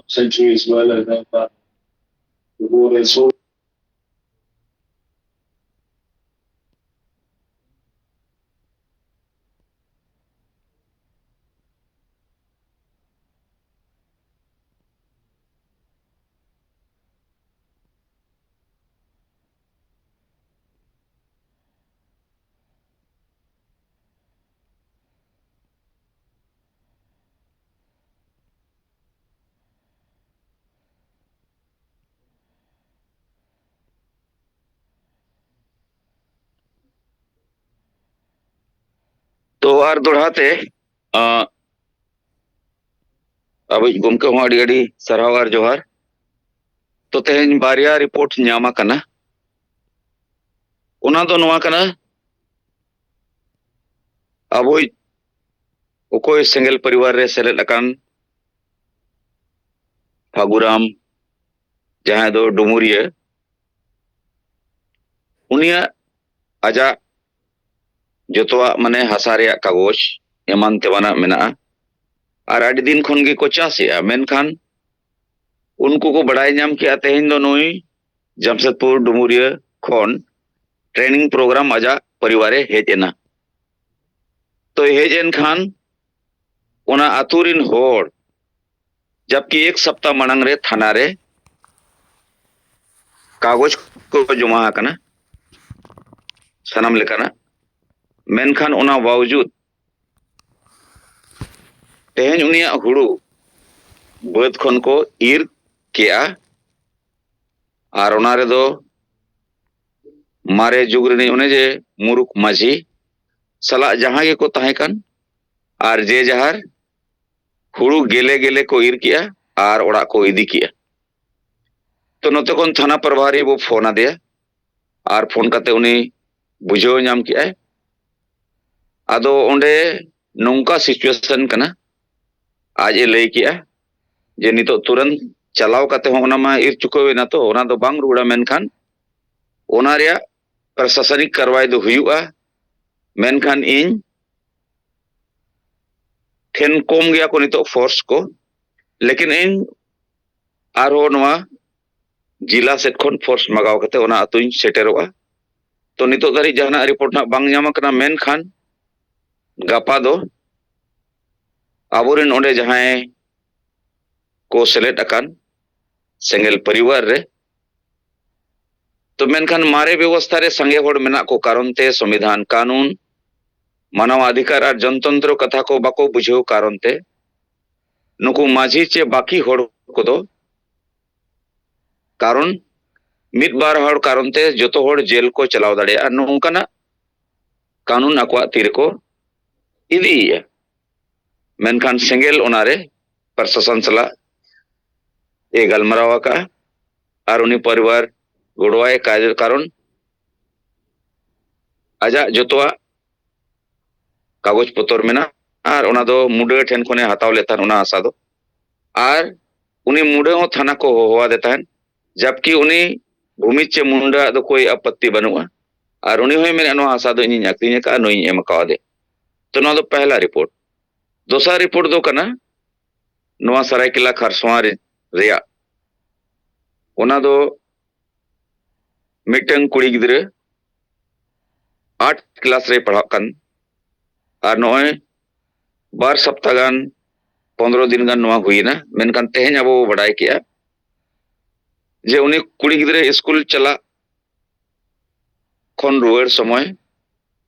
ᱛᱚ ᱟᱨ ᱫᱚᱦᱲᱟ ᱛᱮ, ᱟᱸ, ᱟᱵᱚᱭᱤᱡ ᱜᱚᱢᱠᱮ ᱦᱚᱸ ᱟᱹᱰᱤ ᱟᱹᱰᱤ ᱥᱟᱨᱦᱟᱣ ᱟᱨ ᱡᱚᱦᱟᱨ᱾ ᱛᱚ ᱛᱮᱦᱮᱧ ᱵᱟᱨᱭᱟ ᱨᱤᱯᱳᱨᱴ ᱧᱟᱢ ᱟᱠᱟᱱᱟ, ᱚᱱᱟ ᱫᱚ ᱱᱚᱣᱟ ᱠᱟᱱᱟ, ᱟᱵᱚᱭᱤᱡ ᱚᱠᱚᱭ ᱥᱮᱸᱜᱮᱞ ᱯᱚᱨᱤᱵᱟᱨ ᱨᱮ ᱥᱮᱞᱮᱫ ᱟᱠᱟᱱ ᱯᱷᱟᱹᱜᱩᱨᱟᱢ, ᱡᱟᱦᱟᱸᱭ ᱫᱚ ᱰᱩᱢᱩᱨᱤᱭᱟᱹ, ᱩᱱᱤᱭᱟᱜ ᱟᱡᱟᱜ ᱡᱚᱛᱚᱣᱟᱜ ᱢᱟᱱᱮ ᱦᱟᱥᱟ ᱨᱮᱭᱟᱜ ᱠᱟᱜᱚᱡᱽ ᱮᱢᱟᱱ ᱛᱮᱢᱟᱱᱟᱜ ᱢᱮᱱᱟᱜᱼᱟ᱾ ᱟᱨ ᱟᱹᱰᱤ ᱫᱤᱱ ᱠᱷᱚᱱ ᱜᱮᱠᱚ ᱪᱟᱥᱮᱜᱼᱟ, ᱢᱮᱱᱠᱷᱟᱱ ᱩᱱᱠᱩ ᱠᱚ ᱵᱟᱲᱟᱭ ᱧᱟᱢ ᱠᱮᱜᱼᱟ ᱛᱮᱦᱮᱧ ᱫᱚ ᱱᱩᱭ ᱡᱟᱢᱥᱮᱫᱽᱯᱩᱨ ᱰᱩᱢᱩᱨᱤᱭᱟᱹ ᱠᱷᱚᱱ training program ᱟᱡᱟᱜ ᱯᱚᱨᱤᱵᱟᱨᱮ ᱦᱮᱡ ᱮᱱᱟ᱾ ᱛᱚᱭ ᱦᱮᱡ ᱮᱱ ᱠᱷᱟᱱ ᱚᱱᱟ ᱟᱛᱳ ᱨᱤᱱ ᱦᱚᱲ ᱡᱟᱵᱠᱤ ᱮᱠ ᱥᱟᱯᱛᱟ ᱢᱟᱲᱟᱝ ᱨᱮ ᱛᱷᱟᱱᱟ ᱨᱮ ᱠᱟᱜᱚᱡᱽ ᱠᱚ ᱡᱚᱢᱟ ᱟᱠᱟᱱᱟ, ᱥᱟᱱᱟᱢ ᱞᱮᱠᱟᱱᱟᱜ᱾ ᱢᱮᱱᱠᱷᱟᱱ ᱚᱱᱟ ᱵᱟᱣᱡᱩᱫ ᱛᱮᱦᱮᱧ ᱩᱱᱤᱭᱟᱜ ᱦᱩᱲᱩ ᱵᱟᱹᱫᱽ ᱠᱷᱚᱱ ᱠᱚ ᱤᱨ ᱠᱮᱜᱼᱟ᱾ ᱟᱨ ᱚᱱᱟ ᱨᱮᱫᱚ ᱢᱟᱨᱮ ᱡᱩᱜᱽ ᱨᱤᱱᱤᱡ ᱚᱱᱮ ᱡᱮ ᱢᱩᱨᱩᱠ ᱢᱟᱹᱡᱷᱤ ᱥᱟᱞᱟᱜ ᱡᱟᱦᱟᱸ ᱜᱮᱠᱚ ᱛᱟᱦᱮᱸ ᱠᱟᱱ, ᱟᱨ ᱡᱮ ᱡᱟᱦᱟᱨ ᱦᱩᱲᱩ ᱜᱮᱞᱮ ᱜᱮᱞᱮ ᱠᱚ ᱤᱨ ᱠᱮᱜᱼᱟ ᱟᱨ ᱚᱲᱟᱜ ᱠᱚ ᱤᱫᱤ ᱠᱮᱜᱼᱟ᱾ ᱛᱚ ᱱᱚᱛᱮ ᱠᱷᱚᱱ ᱛᱷᱟᱱᱟ ᱯᱨᱚᱵᱷᱟᱨᱤ ᱵᱚ ᱯᱷᱳᱱ ᱟᱫᱮᱭᱟ, ᱟᱨ ᱯᱷᱳᱱ ᱠᱟᱛᱮ ᱩᱱᱤ ᱵᱩᱡᱷᱟᱹᱣ ᱧᱟᱢ ᱠᱮᱜᱼᱟᱭ᱾ ᱟᱫᱚ ᱚᱸᱰᱮ ᱱᱚᱝᱠᱟ ᱥᱤᱪᱩᱭᱮᱥᱚᱱ ᱠᱟᱱᱟ᱾ ᱟᱡ ᱮ ᱞᱟᱹᱭ ᱠᱮᱜᱼᱟ ᱡᱮ ᱱᱤᱛᱚᱜ ᱛᱩᱨᱟᱹᱱᱛ ᱪᱟᱞᱟᱣ ᱠᱟᱛᱮ ᱦᱚᱸ ᱚᱱᱟ ᱢᱟ ᱤᱨ ᱪᱩᱠᱟᱹᱣ ᱮᱱᱟ, ᱛᱚ ᱚᱱᱟ ᱫᱚ ᱵᱟᱝ ᱨᱩᱣᱟᱹᱲᱟ, ᱢᱮᱱᱠᱷᱟᱱ ᱚᱱᱟ ᱨᱮᱭᱟᱜ ᱯᱨᱚᱥᱟᱥᱚᱱᱤᱠ ᱠᱟᱨᱣᱟᱭ ᱫᱚ ᱦᱩᱭᱩᱜᱼᱟ᱾ ᱢᱮᱱᱠᱷᱟᱱ ᱤᱧ ᱴᱷᱮᱱ ᱠᱚᱢ ᱜᱮᱭᱟ ᱠᱚ ᱱᱤᱛᱚᱜ ᱯᱷᱳᱨᱥ ᱠᱚ, ᱞᱮᱠᱤᱱ ᱤᱧ ᱟᱨᱦᱚᱸ ᱱᱚᱣᱟ ᱡᱤᱞᱟ ᱥᱮᱫ ᱠᱷᱚᱱ ᱯᱷᱳᱨᱥ ᱢᱟᱜᱟᱣ ᱠᱟᱛᱮ ᱚᱱᱟ ᱟᱹᱛᱩᱧ ᱥᱮᱴᱮᱨᱚᱜᱼᱟ᱾ ᱛᱚ ᱱᱤᱛᱚᱜ ᱫᱷᱟᱹᱨᱤᱡ ᱡᱟᱦᱟᱱᱟᱜ ᱨᱤᱯᱳᱨᱴ ᱱᱟᱜ ᱵᱟᱝ ᱧᱟᱢ ᱟᱠᱟᱱᱟ, ᱢᱮᱱᱠᱷᱟᱱ ᱜᱟᱯᱟ ᱫᱚ ᱟᱵᱚᱨᱮᱱ ᱚᱸᱰᱮ ᱡᱟᱦᱟᱸᱭ ᱠᱚ ᱥᱮᱞᱮᱫ ᱟᱠᱟᱱ ᱥᱮᱸᱜᱮᱞ ᱯᱚᱨᱤᱵᱟᱨ ᱨᱮ, ᱛᱚ ᱢᱮᱱᱠᱷᱟᱱ ᱢᱟᱨᱮ ᱵᱮᱵᱚᱥᱛᱷᱟ ᱨᱮ ᱥᱟᱸᱜᱮ ᱦᱚᱲ ᱢᱮᱱᱟᱜ ᱠᱚ ᱠᱟᱨᱚᱱ ᱛᱮ, ᱥᱚᱝᱵᱤᱫᱷᱟᱱ, ᱠᱟᱹᱱᱩᱱ, ᱢᱟᱱᱟᱣ ᱚᱫᱷᱤᱠᱟᱨ ᱟᱨ ᱡᱚᱱᱛᱚᱱᱛᱨᱚ ᱠᱟᱛᱷᱟ ᱠᱚ ᱵᱟᱠᱚ ᱵᱩᱡᱷᱟᱹᱣ ᱠᱟᱨᱚᱱ ᱛᱮ, ᱱᱩᱠᱩ ᱢᱟᱹᱡᱷᱤ ᱪᱮ ᱵᱟᱹᱠᱤ ᱦᱚᱲ ᱠᱚᱫᱚ, ᱠᱟᱨᱚᱱ ᱢᱤᱫ ᱵᱟᱨ ᱦᱚᱲ ᱠᱟᱨᱚᱱ ᱛᱮ ᱡᱚᱛᱚ ᱦᱚᱲ ᱡᱮᱞ ᱠᱚ ᱪᱟᱞᱟᱣ ᱫᱟᱲᱮᱭᱟᱜᱼᱟ, ᱱᱚᱝᱠᱟᱱᱟᱜ ᱠᱟᱹᱱᱩᱱ ᱟᱠᱚᱣᱟᱜ ᱛᱤ ᱨᱮᱠᱚ ᱤᱫᱤᱭᱮᱫᱼᱟ᱾ ᱢᱮᱱᱠᱷᱟᱱ ᱥᱮᱸᱜᱮᱞ ᱚᱱᱟᱨᱮ ᱯᱨᱚᱥᱟᱥᱚᱱ ᱥᱟᱞᱟᱜ ᱮ ᱜᱟᱞᱢᱟᱨᱟᱣ ᱟᱠᱟᱫᱼᱟ ᱟᱨ ᱩᱱᱤ ᱯᱚᱨᱤᱵᱟᱨ ᱜᱚᱲᱚᱣᱟᱭ ᱠᱟᱨᱚᱱ ᱟᱡᱟᱜ ᱡᱚᱛᱚᱣᱟᱜ ᱠᱟᱜᱚᱡᱽ ᱯᱚᱛᱚᱨ ᱢᱮᱱᱟᱜᱼᱟ ᱟᱨ ᱚᱱᱟ ᱫᱚ ᱢᱩᱰᱟᱹ ᱴᱷᱮᱱ ᱠᱷᱚᱱᱮ ᱦᱟᱛᱟᱣ ᱞᱮᱫ ᱛᱟᱦᱮᱸᱫ ᱚᱱᱟ ᱦᱟᱥᱟ ᱫᱚ᱾ ᱟᱨ ᱩᱱᱤ ᱢᱩᱰᱟᱹ ᱦᱚᱸ ᱛᱷᱟᱱᱟ ᱠᱚ ᱦᱚᱦᱚᱣᱟᱫᱮ ᱛᱟᱦᱮᱸᱫ, ᱡᱟᱵᱠᱤ ᱩᱱᱤ ᱵᱷᱩᱢᱤᱡᱽ ᱪᱮ ᱢᱩᱱᱰᱟᱹ ᱟᱜ ᱫᱚ ᱠᱳᱭ ᱟᱯᱚᱛᱛᱤ ᱵᱟᱹᱱᱩᱜᱼᱟ᱾ ᱟᱨ ᱩᱱᱤ ᱦᱚᱸᱭ ᱢᱮᱱᱮᱫᱼᱟ, "ᱱᱚᱣᱟ ᱦᱟᱥᱟ ᱫᱚ ᱤᱧᱤᱧ ᱟᱹᱠᱷᱨᱤᱧ ᱟᱠᱟᱫᱼᱟ, ᱱᱩᱭᱤᱧ ᱮᱢ ᱟᱠᱟᱣᱟᱫᱮ᱾" ᱛᱚ ᱱᱚᱣᱟ ᱫᱚ ᱯᱮᱦᱞᱟ ᱨᱤᱯᱳᱨᱴ᱾ ᱫᱚᱥᱟᱨ ᱨᱤᱯᱳᱨᱴ ᱫᱚ ᱠᱟᱱᱟ ᱱᱚᱣᱟ ᱥᱟᱨᱟᱭᱠᱮᱞᱟ ᱠᱷᱟᱨᱥᱚᱣᱟ ᱨᱮ-, ᱨᱮᱭᱟᱜ᱾ ᱚᱱᱟ ᱫᱚ ᱢᱤᱫᱴᱟᱝ ᱠᱩᱲᱤ ᱜᱤᱫᱽᱨᱟᱹ ᱟᱴ ᱠᱞᱟᱥ ᱨᱮᱭ ᱯᱟᱲᱦᱟᱜ ᱠᱟᱱ, ᱟᱨ ᱱᱚᱜᱼᱚᱭ ᱵᱟᱨ ᱥᱚᱯᱛᱟ ᱜᱟᱱ, ᱯᱚᱱᱫᱽᱨᱚ ᱫᱤᱱ ᱜᱟᱱ ᱱᱚᱣᱟ ᱦᱩᱭᱮᱱᱟ᱾ ᱢᱮᱱᱠᱷᱟᱱ ᱛᱮᱦᱮᱧ ᱟᱵᱚ ᱵᱚ ᱵᱟᱰᱟᱭ ᱠᱮᱜᱼᱟ ᱡᱮ ᱩᱱᱤ ᱠᱩᱲᱤ ᱜᱤᱫᱽᱨᱟᱹ ᱥᱠᱩᱞ ᱪᱟᱞᱟᱜ ᱠᱷᱚᱱ ᱨᱩᱣᱟᱹᱲ ᱥᱚᱢᱚᱭ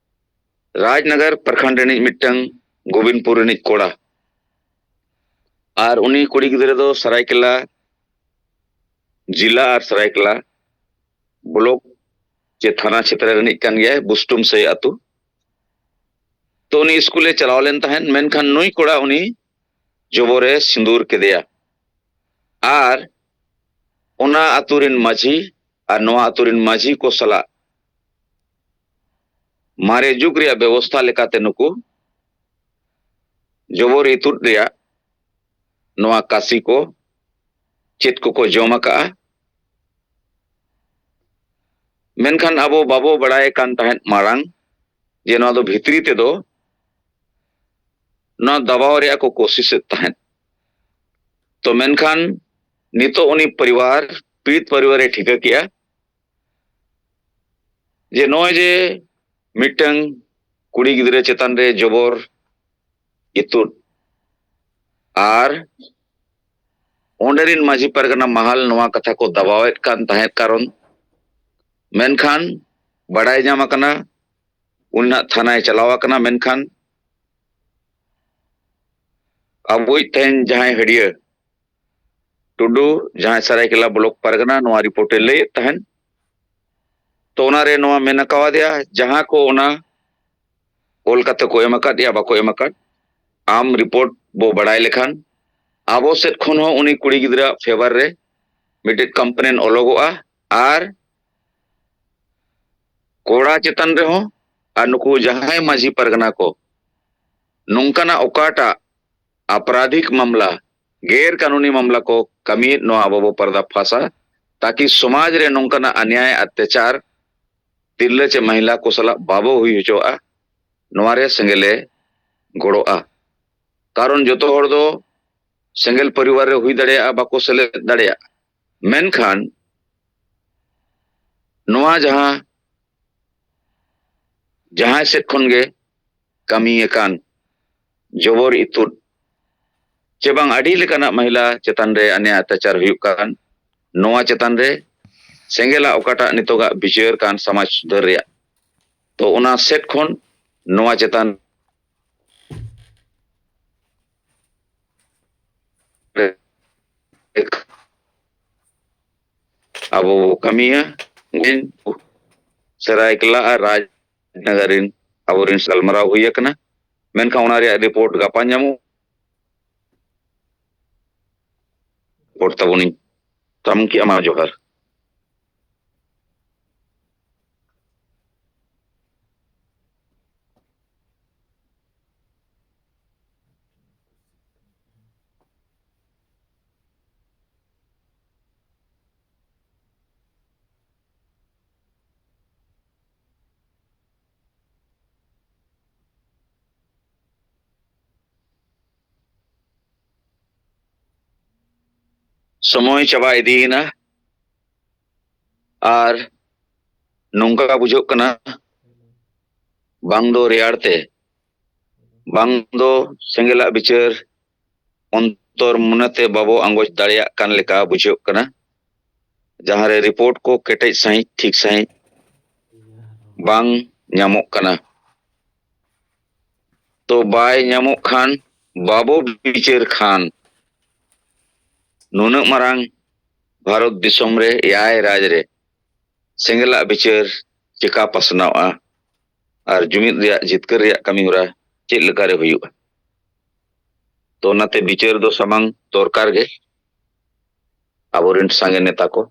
ᱨᱟᱡᱽᱱᱚᱜᱚᱨ ᱯᱨᱚᱠᱷᱚᱸᱰ ᱨᱤᱱᱤᱡ ᱢᱤᱫᱴᱟᱝ ᱜᱳᱵᱤᱱᱫᱽᱯᱩᱨ ᱨᱤᱱᱤᱡ ᱠᱚᱲᱟ, ᱟᱨ ᱩᱱᱤ ᱠᱩᱲᱤ ᱜᱤᱫᱽᱨᱟᱹ ᱫᱚ ᱥᱟᱨᱟᱭᱠᱮᱞᱟ ᱡᱤᱞᱟ ᱟᱨ ᱥᱟᱨᱟᱭᱠᱮᱞᱟ ᱵᱞᱚᱠ ᱪᱮ ᱛᱷᱟᱱᱟ ᱪᱷᱮᱛᱨᱚ ᱨᱤᱱᱤᱡ ᱠᱟᱱ ᱜᱮᱭᱟᱭ, ᱵᱩᱥᱴᱩᱢ ᱥᱟᱹᱭ ᱟᱹᱛᱩ᱾ ᱛᱚ ᱩᱱᱤ ᱥᱠᱩᱞᱮ ᱪᱟᱞᱟᱣ ᱞᱮᱱ ᱛᱟᱦᱮᱸᱫ, ᱢᱮᱱᱠᱷᱟᱱ ᱱᱩᱭ ᱠᱚᱲᱟ ᱩᱱᱤ ᱡᱚᱵᱚᱨᱮ ᱥᱤᱸᱫᱩᱨ ᱠᱮᱫᱮᱭᱟ᱾ ᱟᱨ ᱚᱱᱟ ᱟᱹᱛᱩ ᱨᱮᱱ ᱢᱟᱹᱡᱷᱤ ᱟᱨ ᱱᱚᱣᱟ ᱟᱹᱛᱩ ᱨᱮᱱ ᱢᱟᱹᱡᱷᱤ ᱠᱚ ᱥᱟᱞᱟᱜ ᱢᱟᱨᱮ ᱡᱩᱜᱽ ᱨᱮᱭᱟᱜ ᱵᱮᱵᱚᱥᱛᱷᱟ ᱞᱮᱠᱟᱛᱮ ᱱᱩᱠᱩ ᱡᱚᱵᱚᱨ ᱤᱛᱩᱫ ᱨᱮᱭᱟᱜ ᱱᱚᱣᱟ ᱠᱟᱥᱤ ᱠᱚ ᱪᱮᱫ ᱠᱚᱠᱚ ᱡᱚᱢ ᱟᱠᱟᱜᱼᱟ᱾ ᱢᱮᱱᱠᱷᱟᱱ ᱟᱵᱚ ᱵᱟᱵᱚ ᱵᱟᱲᱟᱭ ᱠᱟᱱ ᱛᱟᱦᱮᱸᱫ ᱢᱟᱲᱟᱝ ᱡᱮ ᱱᱚᱣᱟ ᱫᱚ ᱵᱷᱤᱛᱨᱤ ᱛᱮᱫᱚ ᱱᱚᱣᱟ ᱫᱟᱵᱟᱣ ᱨᱮᱭᱟᱜ ᱠᱚ ᱠᱳᱥᱤᱥᱮᱫ ᱛᱟᱦᱮᱸᱫ᱾ ᱛᱚ ᱢᱮᱱᱠᱷᱟᱱ ᱱᱤᱛᱚᱜ ᱩᱱᱤ ᱯᱚᱨᱤᱵᱟᱨ, ᱯᱤᱲᱤᱛ ᱯᱚᱨᱤᱵᱟᱨᱮ ᱴᱷᱤᱠᱟᱹ ᱠᱮᱜᱼᱟ ᱡᱮ ᱱᱚᱜᱼᱚᱭ ᱡᱮ ᱢᱤᱫᱴᱟᱝ ᱠᱩᱲᱤ ᱜᱤᱫᱽᱨᱟᱹ ᱪᱮᱛᱟᱱ ᱨᱮ ᱡᱚᱵᱚᱨ ᱤᱛᱩᱫ ᱟᱨ ᱚᱸᱰᱮ ᱨᱤᱱ ᱢᱟᱹᱡᱷᱤ ᱯᱟᱨᱜᱟᱱᱟ ᱢᱟᱦᱟᱞ ᱱᱚᱣᱟ ᱠᱟᱛᱷᱟ ᱠᱚ ᱫᱟᱵᱟᱣᱮᱫ ᱠᱟᱱ ᱛᱟᱦᱮᱸᱫ ᱠᱟᱨᱚᱱ, ᱢᱮᱱᱠᱷᱟᱱ ᱵᱟᱰᱟᱭ ᱧᱟᱢ ᱟᱠᱟᱱᱟ ᱩᱱᱤ ᱱᱟᱜ ᱛᱷᱟᱱᱟᱭ ᱪᱟᱞᱟᱣ ᱟᱠᱟᱱᱟ, ᱢᱮᱱᱠᱷᱟᱱ ᱟᱵᱚᱭᱤᱡ ᱛᱮᱦᱮᱧ ᱡᱟᱦᱟᱸᱭ ᱦᱟᱹᱲᱭᱟᱹ ᱴᱩᱰᱩ, ᱡᱟᱦᱟᱸᱭ ᱥᱟᱨᱟᱭᱠᱮᱞᱟ ᱵᱞᱚᱠ ᱯᱟᱨᱜᱟᱱᱟ, ᱱᱚᱣᱟ ᱨᱤᱯᱳᱨᱴ ᱮ ᱞᱟᱹᱭᱮᱫ ᱛᱟᱦᱮᱸᱱ᱾ ᱛᱚ ᱚᱱᱟᱨᱮ ᱱᱚᱣᱟ ᱢᱮᱱ ᱟᱠᱟᱣᱟᱫᱮᱭᱟ, ᱡᱟᱦᱟᱸ ᱠᱚ ᱚᱱᱟ ᱚᱞ ᱠᱟᱛᱮ ᱠᱚ ᱮᱢ ᱟᱠᱟᱫ ᱭᱟ, ᱵᱟᱠᱚ ᱮᱢ ᱟᱠᱟᱫ, ᱟᱢ ᱨᱤᱯᱳᱨᱴ ᱵᱚ ᱵᱟᱲᱟᱭ ᱞᱮᱠᱷᱟᱱ ᱟᱵᱚ ᱥᱮᱫ ᱠᱷᱚᱱ ᱦᱚᱸ ᱩᱱᱤ ᱠᱩᱲᱤ ᱜᱤᱫᱽᱨᱟᱹ ᱯᱷᱮᱵᱟᱨ ᱨᱮ ᱢᱤᱫᱴᱮᱡ ᱠᱚᱢᱯᱞᱮᱱ ᱚᱞᱚᱜᱚᱜᱼᱟ᱾ ᱟᱨ ᱠᱚᱲᱟ ᱪᱮᱛᱟᱱ ᱨᱮᱦᱚᱸ ᱟᱨ ᱱᱩᱠᱩ ᱡᱟᱦᱟᱸᱭ ᱢᱟᱹᱡᱷᱤ ᱯᱟᱨᱜᱟᱱᱟ ᱠᱚ ᱱᱚᱝᱠᱟᱱᱟᱜ ᱚᱠᱟᱴᱟᱜ ᱟᱯᱨᱟᱫᱷᱤᱠ ᱢᱟᱢᱞᱟ, ᱜᱮᱨ ᱠᱟᱹᱱᱩᱱᱤ ᱢᱟᱢᱞᱟ ᱠᱚ ᱠᱟᱹᱢᱤᱭᱮᱫ, ᱱᱚᱣᱟ ᱟᱵᱚ ᱵᱚ ᱯᱟᱨᱫᱟ ᱯᱷᱟᱥᱟ, ᱛᱟᱠᱤ ᱥᱚᱢᱟᱡᱽ ᱨᱮ ᱱᱚᱝᱠᱟᱱᱟᱜ ᱟᱱᱭᱟᱭ, ᱚᱛᱛᱟᱪᱟᱨ ᱛᱤᱨᱞᱟᱹ ᱪᱮ ᱢᱟᱦᱤᱞᱟ ᱠᱚ ᱥᱟᱞᱟᱜ ᱵᱟᱵᱚ ᱦᱩᱭ ᱦᱚᱪᱚᱣᱟᱜᱼᱟ᱾ ᱱᱚᱣᱟ ᱨᱮ ᱥᱮᱸᱜᱮᱞᱮ ᱜᱚᱲᱚᱜᱼᱟ᱾ ᱠᱟᱨᱚᱱ ᱡᱚᱛᱚ ᱦᱚᱲ ᱫᱚ ᱥᱮᱸᱜᱮᱞ ᱯᱚᱨᱤᱵᱟᱨ ᱨᱮ ᱦᱩᱭ ᱫᱟᱲᱮᱭᱟᱜᱼᱟ, ᱵᱟᱠᱚ ᱥᱮᱞᱮᱫ ᱫᱟᱲᱮᱭᱟᱜᱼᱟ᱾ ᱢᱮᱱᱠᱷᱟᱱ ᱱᱚᱣᱟ ᱡᱟᱦᱟᱸ, ᱡᱟᱦᱟᱸᱭ ᱥᱮᱫ ᱠᱷᱚᱱ ᱜᱮ ᱠᱟᱹᱢᱤ ᱟᱠᱟᱱ ᱡᱚᱵᱚᱨ ᱤᱛᱩᱫ ᱪᱮ ᱵᱟᱝ ᱟᱹᱰᱤ ᱞᱮᱠᱟᱱᱟᱜ ᱢᱟᱦᱤᱞᱟ ᱪᱮᱛᱟᱱ ᱨᱮ ᱟᱱᱭᱟᱭ ᱚᱛᱛᱟᱪᱟᱨ ᱦᱩᱭᱩᱜ ᱠᱟᱱ, ᱱᱚᱣᱟ ᱪᱮᱛᱟᱱ ᱨᱮ ᱥᱮᱸᱜᱮᱞᱟᱜ ᱚᱠᱟᱴᱟᱜ ᱱᱤᱛᱚᱜᱟᱜ ᱵᱤᱪᱟᱹᱨ ᱠᱟᱱ ᱥᱚᱢᱟᱡᱽ ᱥᱩᱫᱷᱟᱹᱨ ᱨᱮᱭᱟᱜ, ᱛᱚ ᱚᱱᱟ ᱥᱮᱫ ᱠᱷᱚᱱ ᱱᱚᱣᱟ ᱪᱮᱛᱟᱱ ᱨᱮ ᱟᱵᱚ ᱵᱚ ᱠᱟᱹᱢᱤᱭᱟ᱾ ᱥᱟᱹᱨᱟᱹᱭᱠᱮᱞᱟ ᱟᱨ ᱨᱟᱡᱽᱱᱟᱜᱟᱨ ᱨᱤᱱ ᱟᱵᱚᱨᱤᱱ ᱜᱟᱞᱢᱟᱨᱟᱣ ᱦᱩᱭ ᱟᱠᱟᱱᱟ, ᱢᱮᱱᱠᱷᱟᱱ ᱚᱱᱟ ᱨᱮᱭᱟᱜ ᱨᱤᱯᱳᱨᱴ ᱜᱟᱯᱟ ᱧᱟᱢᱚᱜ᱾ ᱨᱤᱯᱳᱨᱴ ᱛᱟᱵᱚᱱᱤᱧ ᱛᱟᱢ ᱠᱮᱜᱼᱟ᱾ ᱢᱟ ᱡᱚᱦᱟᱨ᱾ ᱥᱚᱢᱚᱭ ᱪᱟᱵᱟ ᱤᱫᱤᱭᱮᱱᱟ᱾ ᱟᱨ ᱱᱚᱝᱠᱟ ᱵᱩᱡᱷᱟᱹᱜ ᱠᱟᱱᱟ, ᱵᱟᱝ ᱫᱚ ᱨᱮᱭᱟᱲ ᱛᱮ, ᱵᱟᱝ ᱫᱚ ᱥᱮᱸᱜᱮᱞᱟᱜ ᱵᱤᱪᱟᱹᱨ ᱚᱱᱛᱚᱨ ᱢᱚᱱᱮᱛᱮ ᱵᱟᱵᱚ ᱟᱸᱜᱚᱪ ᱫᱟᱲᱮᱭᱟᱜ ᱠᱟᱱ ᱞᱮᱠᱟ ᱵᱩᱡᱷᱟᱹᱜ ᱠᱟᱱᱟ, ᱡᱟᱦᱟᱸᱨᱮ ᱨᱤᱯᱳᱨᱴ ᱠᱚ ᱠᱮᱴᱮᱡ ᱥᱟᱺᱦᱤᱡ, ᱴᱷᱤᱠ ᱥᱟᱺᱦᱤᱡ ᱵᱟᱝ ᱧᱟᱢᱚᱜ ᱠᱟᱱᱟ᱾ ᱛᱚ ᱵᱟᱭ ᱧᱟᱢᱚᱜ ᱠᱷᱟᱱ, ᱵᱟᱵᱚ ᱵᱤᱪᱟᱹᱨ ᱠᱷᱟᱱ, ᱱᱩᱱᱟᱹᱜ ᱢᱟᱨᱟᱝ ᱵᱷᱟᱨᱚᱛ ᱫᱤᱥᱚᱢ ᱨᱮ, ᱮᱭᱟᱭ ᱨᱟᱡᱽ ᱨᱮ ᱥᱮᱸᱜᱮᱞᱟᱜ ᱵᱤᱪᱟᱹᱨ ᱪᱮᱠᱟ ᱯᱟᱥᱱᱟᱣᱜᱼᱟ ᱟᱨ ᱡᱩᱢᱤᱫ ᱨᱮᱭᱟᱜ ᱡᱤᱛᱠᱟᱹᱨ ᱨᱮᱭᱟᱜ ᱠᱟᱹᱢᱤ ᱦᱚᱨᱟ ᱪᱮᱫ ᱞᱮᱠᱟᱨᱮ ᱦᱩᱭᱩᱜᱼᱟ? ᱛᱚ ᱚᱱᱟᱛᱮ ᱵᱤᱪᱟᱹᱨ ᱫᱚ ᱥᱟᱢᱟᱝ ᱫᱚᱨᱠᱟᱨ ᱜᱮ ᱟᱵᱚᱨᱮᱱ ᱥᱟᱸᱜᱮ ᱱᱮᱛᱟ ᱠᱚ᱾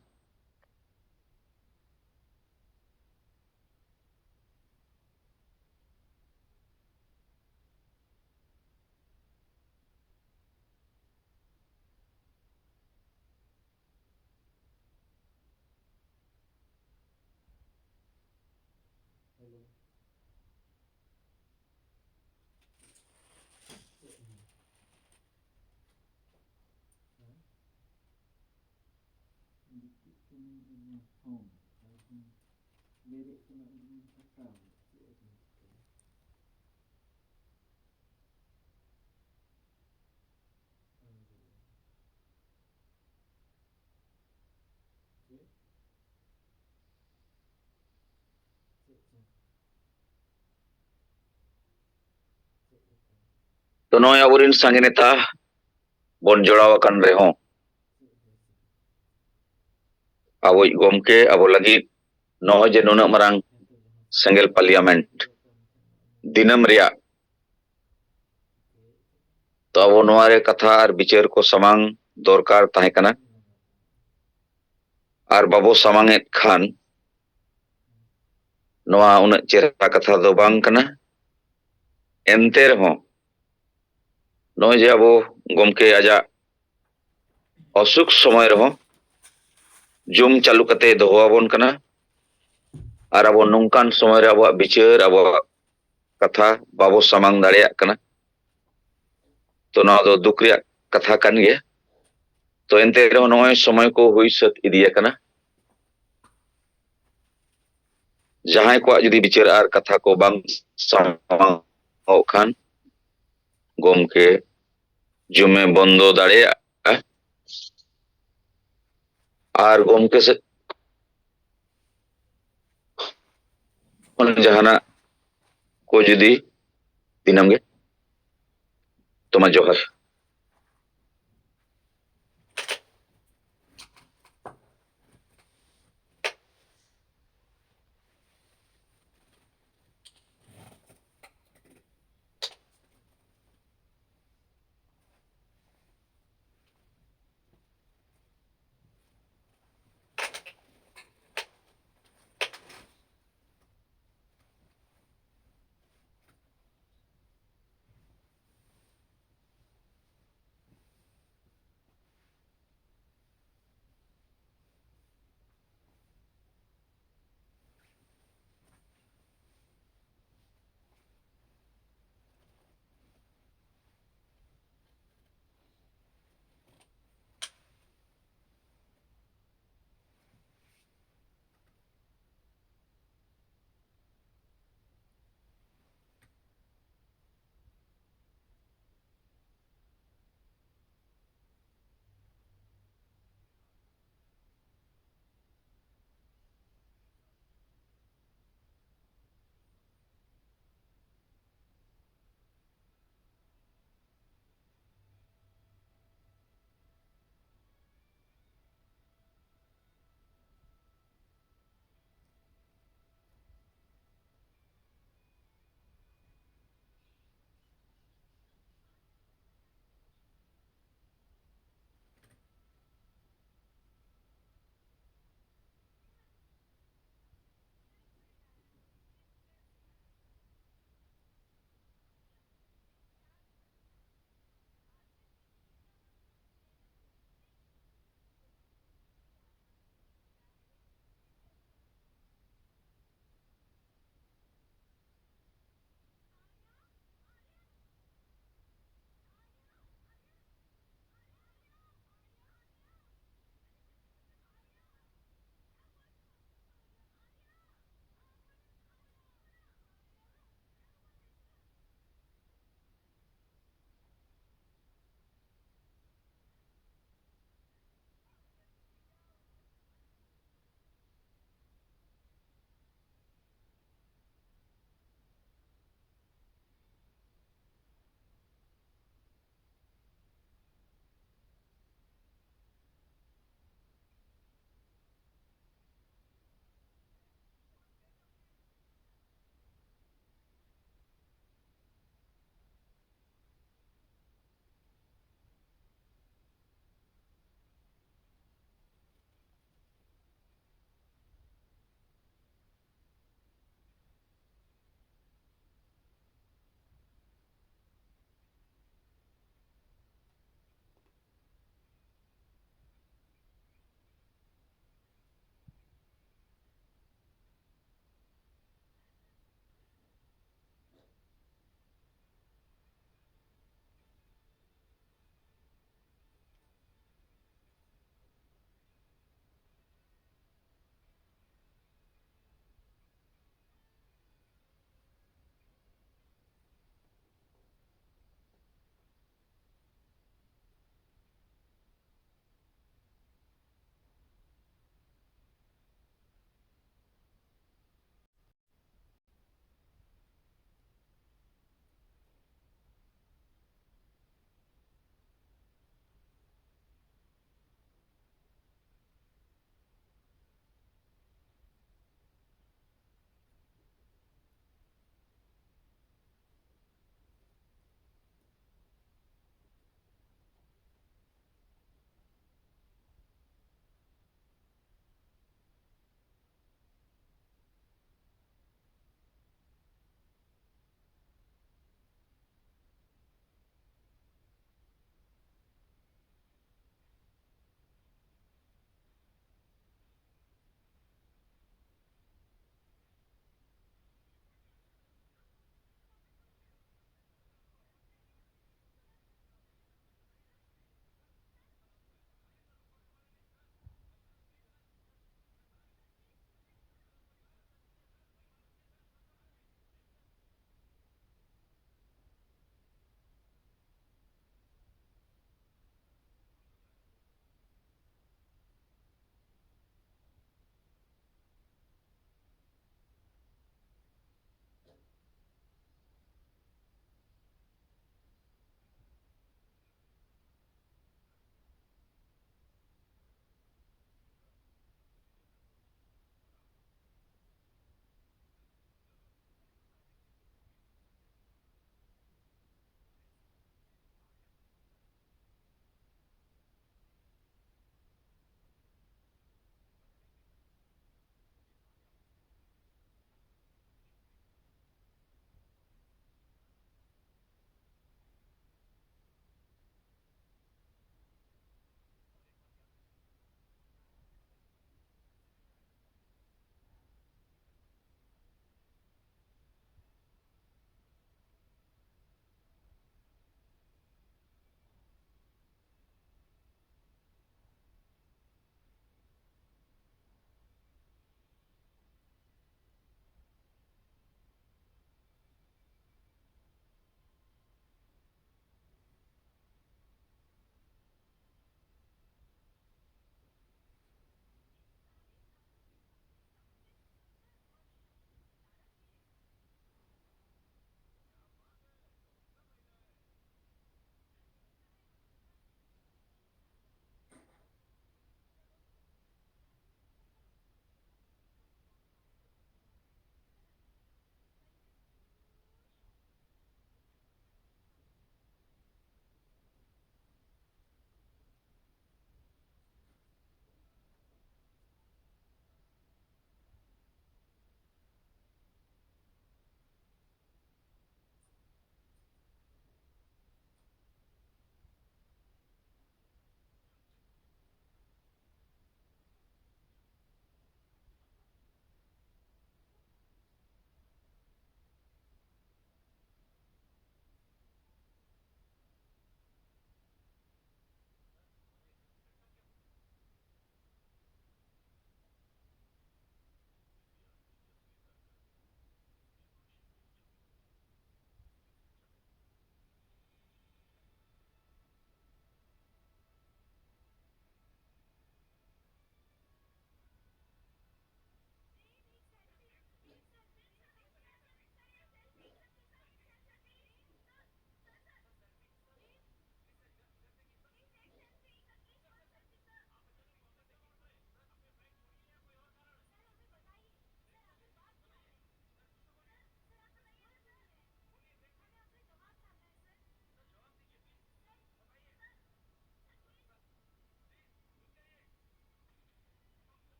ᱜᱤᱛᱤᱡ ᱠᱟᱹᱱᱟᱹᱧ ᱤᱧᱟᱹᱜ ᱯᱷᱳᱱ, ᱟᱨᱦᱚᱸ ᱵᱮᱨᱮᱫ ᱠᱟᱱᱟ ᱤᱧ ᱯᱷᱟᱸᱠᱟ᱾ ᱪᱮᱫ ᱮᱢ ᱪᱤᱠᱟᱹᱭᱟ? ᱪᱮᱫ? ᱪᱮᱫ ᱪᱚᱝ? ᱪᱮᱫ ᱞᱮᱠᱟ? ᱛᱚ ᱱᱚᱜᱼᱚᱭ ᱟᱵᱚᱨᱮᱱ ᱥᱟᱸᱜᱮ ᱱᱮᱛᱟ ᱵᱚᱱ ᱡᱚᱲᱟᱣ ᱟᱠᱟᱱ ᱨᱮᱦᱚᱸ, ᱟᱵᱚᱭᱤᱡ ᱜᱚᱢᱠᱮ ᱟᱵᱚ ᱞᱟᱹᱜᱤᱫ ᱱᱚᱜᱼᱚᱭ ᱡᱮ ᱱᱩᱱᱟᱹᱜ ᱢᱟᱨᱟᱝ ᱥᱮᱸᱜᱮᱞ ᱯᱟᱨᱞᱤᱭᱟᱢᱮᱱᱴ ᱫᱤᱱᱟᱹᱢ ᱨᱮᱭᱟᱜ, ᱛᱚ ᱟᱵᱚ ᱱᱚᱣᱟ ᱨᱮ ᱠᱟᱛᱷᱟ ᱟᱨ ᱵᱤᱪᱟᱹᱨ ᱠᱚ ᱥᱟᱢᱟᱝ ᱫᱚᱨᱠᱟᱨ ᱛᱟᱦᱮᱸ ᱠᱟᱱᱟ᱾ ᱟᱨ ᱵᱟᱵᱚ ᱥᱟᱢᱟᱝ ᱮᱫ ᱠᱷᱟᱱ, ᱱᱚᱣᱟ ᱩᱱᱟᱹᱜ ᱪᱮᱦᱨᱟ ᱠᱟᱛᱷᱟ ᱫᱚ ᱵᱟᱝ ᱠᱟᱱᱟ᱾ ᱮᱱᱛᱮ ᱨᱮᱦᱚᱸ, ᱱᱚᱜᱼᱚᱭ ᱡᱮ ᱟᱵᱚ ᱜᱚᱢᱠᱮ ᱟᱡᱟᱜ ᱚᱥᱩᱠ ᱥᱚᱢᱚᱭ ᱨᱮᱦᱚᱸ ᱡᱩᱢ ᱪᱟᱹᱞᱩ ᱠᱟᱛᱮ ᱫᱚᱦᱚ ᱟᱵᱚᱱ ᱠᱟᱱᱟ, ᱟᱨ ᱟᱵᱚ ᱱᱚᱝᱠᱟᱱ ᱥᱚᱢᱚᱭ ᱨᱮ ᱟᱵᱚᱣᱟᱜ ᱵᱤᱪᱟᱹᱨ, ᱟᱵᱚᱣᱟᱜ ᱠᱟᱛᱷᱟ ᱵᱟᱵᱚ ᱥᱟᱢᱟᱝ ᱫᱟᱲᱮᱭᱟᱜ ᱠᱟᱱᱟ᱾ ᱛᱚ ᱱᱚᱣᱟ ᱫᱚ ᱫᱩᱠ ᱨᱮᱭᱟᱜ ᱠᱟᱛᱷᱟ ᱠᱟᱱ ᱜᱮᱭᱟ᱾ ᱛᱚ ᱮᱱᱛᱮ ᱨᱮᱦᱚᱸ ᱱᱚᱜᱼᱚᱭ ᱥᱚᱢᱚᱭ ᱠᱚ ᱦᱩᱭ ᱥᱟᱹᱛ ᱤᱫᱤ ᱟᱠᱟᱱᱟ᱾ ᱡᱟᱦᱟᱸᱭ ᱠᱚᱣᱟᱜ ᱡᱩᱫᱤ ᱵᱤᱪᱟᱹᱨ ᱟᱨ ᱠᱟᱛᱷᱟ ᱠᱚ ᱵᱟᱝ ᱥᱟᱢᱟᱝᱚᱜ ᱠᱷᱟᱱ, ᱜᱚᱢᱠᱮ ᱡᱩᱢᱮ ᱵᱚᱱᱫᱚ ᱫᱟᱲᱮᱭᱟᱜᱼᱟ᱾ ᱟᱨ ᱜᱚᱢᱠᱮ ᱥᱮᱫ ᱠᱷᱚᱱ ᱡᱟᱦᱟᱱᱟᱜ ᱠᱚ ᱡᱩᱫᱤ ᱫᱤᱱᱟᱹᱢ ᱜᱮ, ᱛᱚ ᱢᱟ ᱡᱚᱦᱟᱨ᱾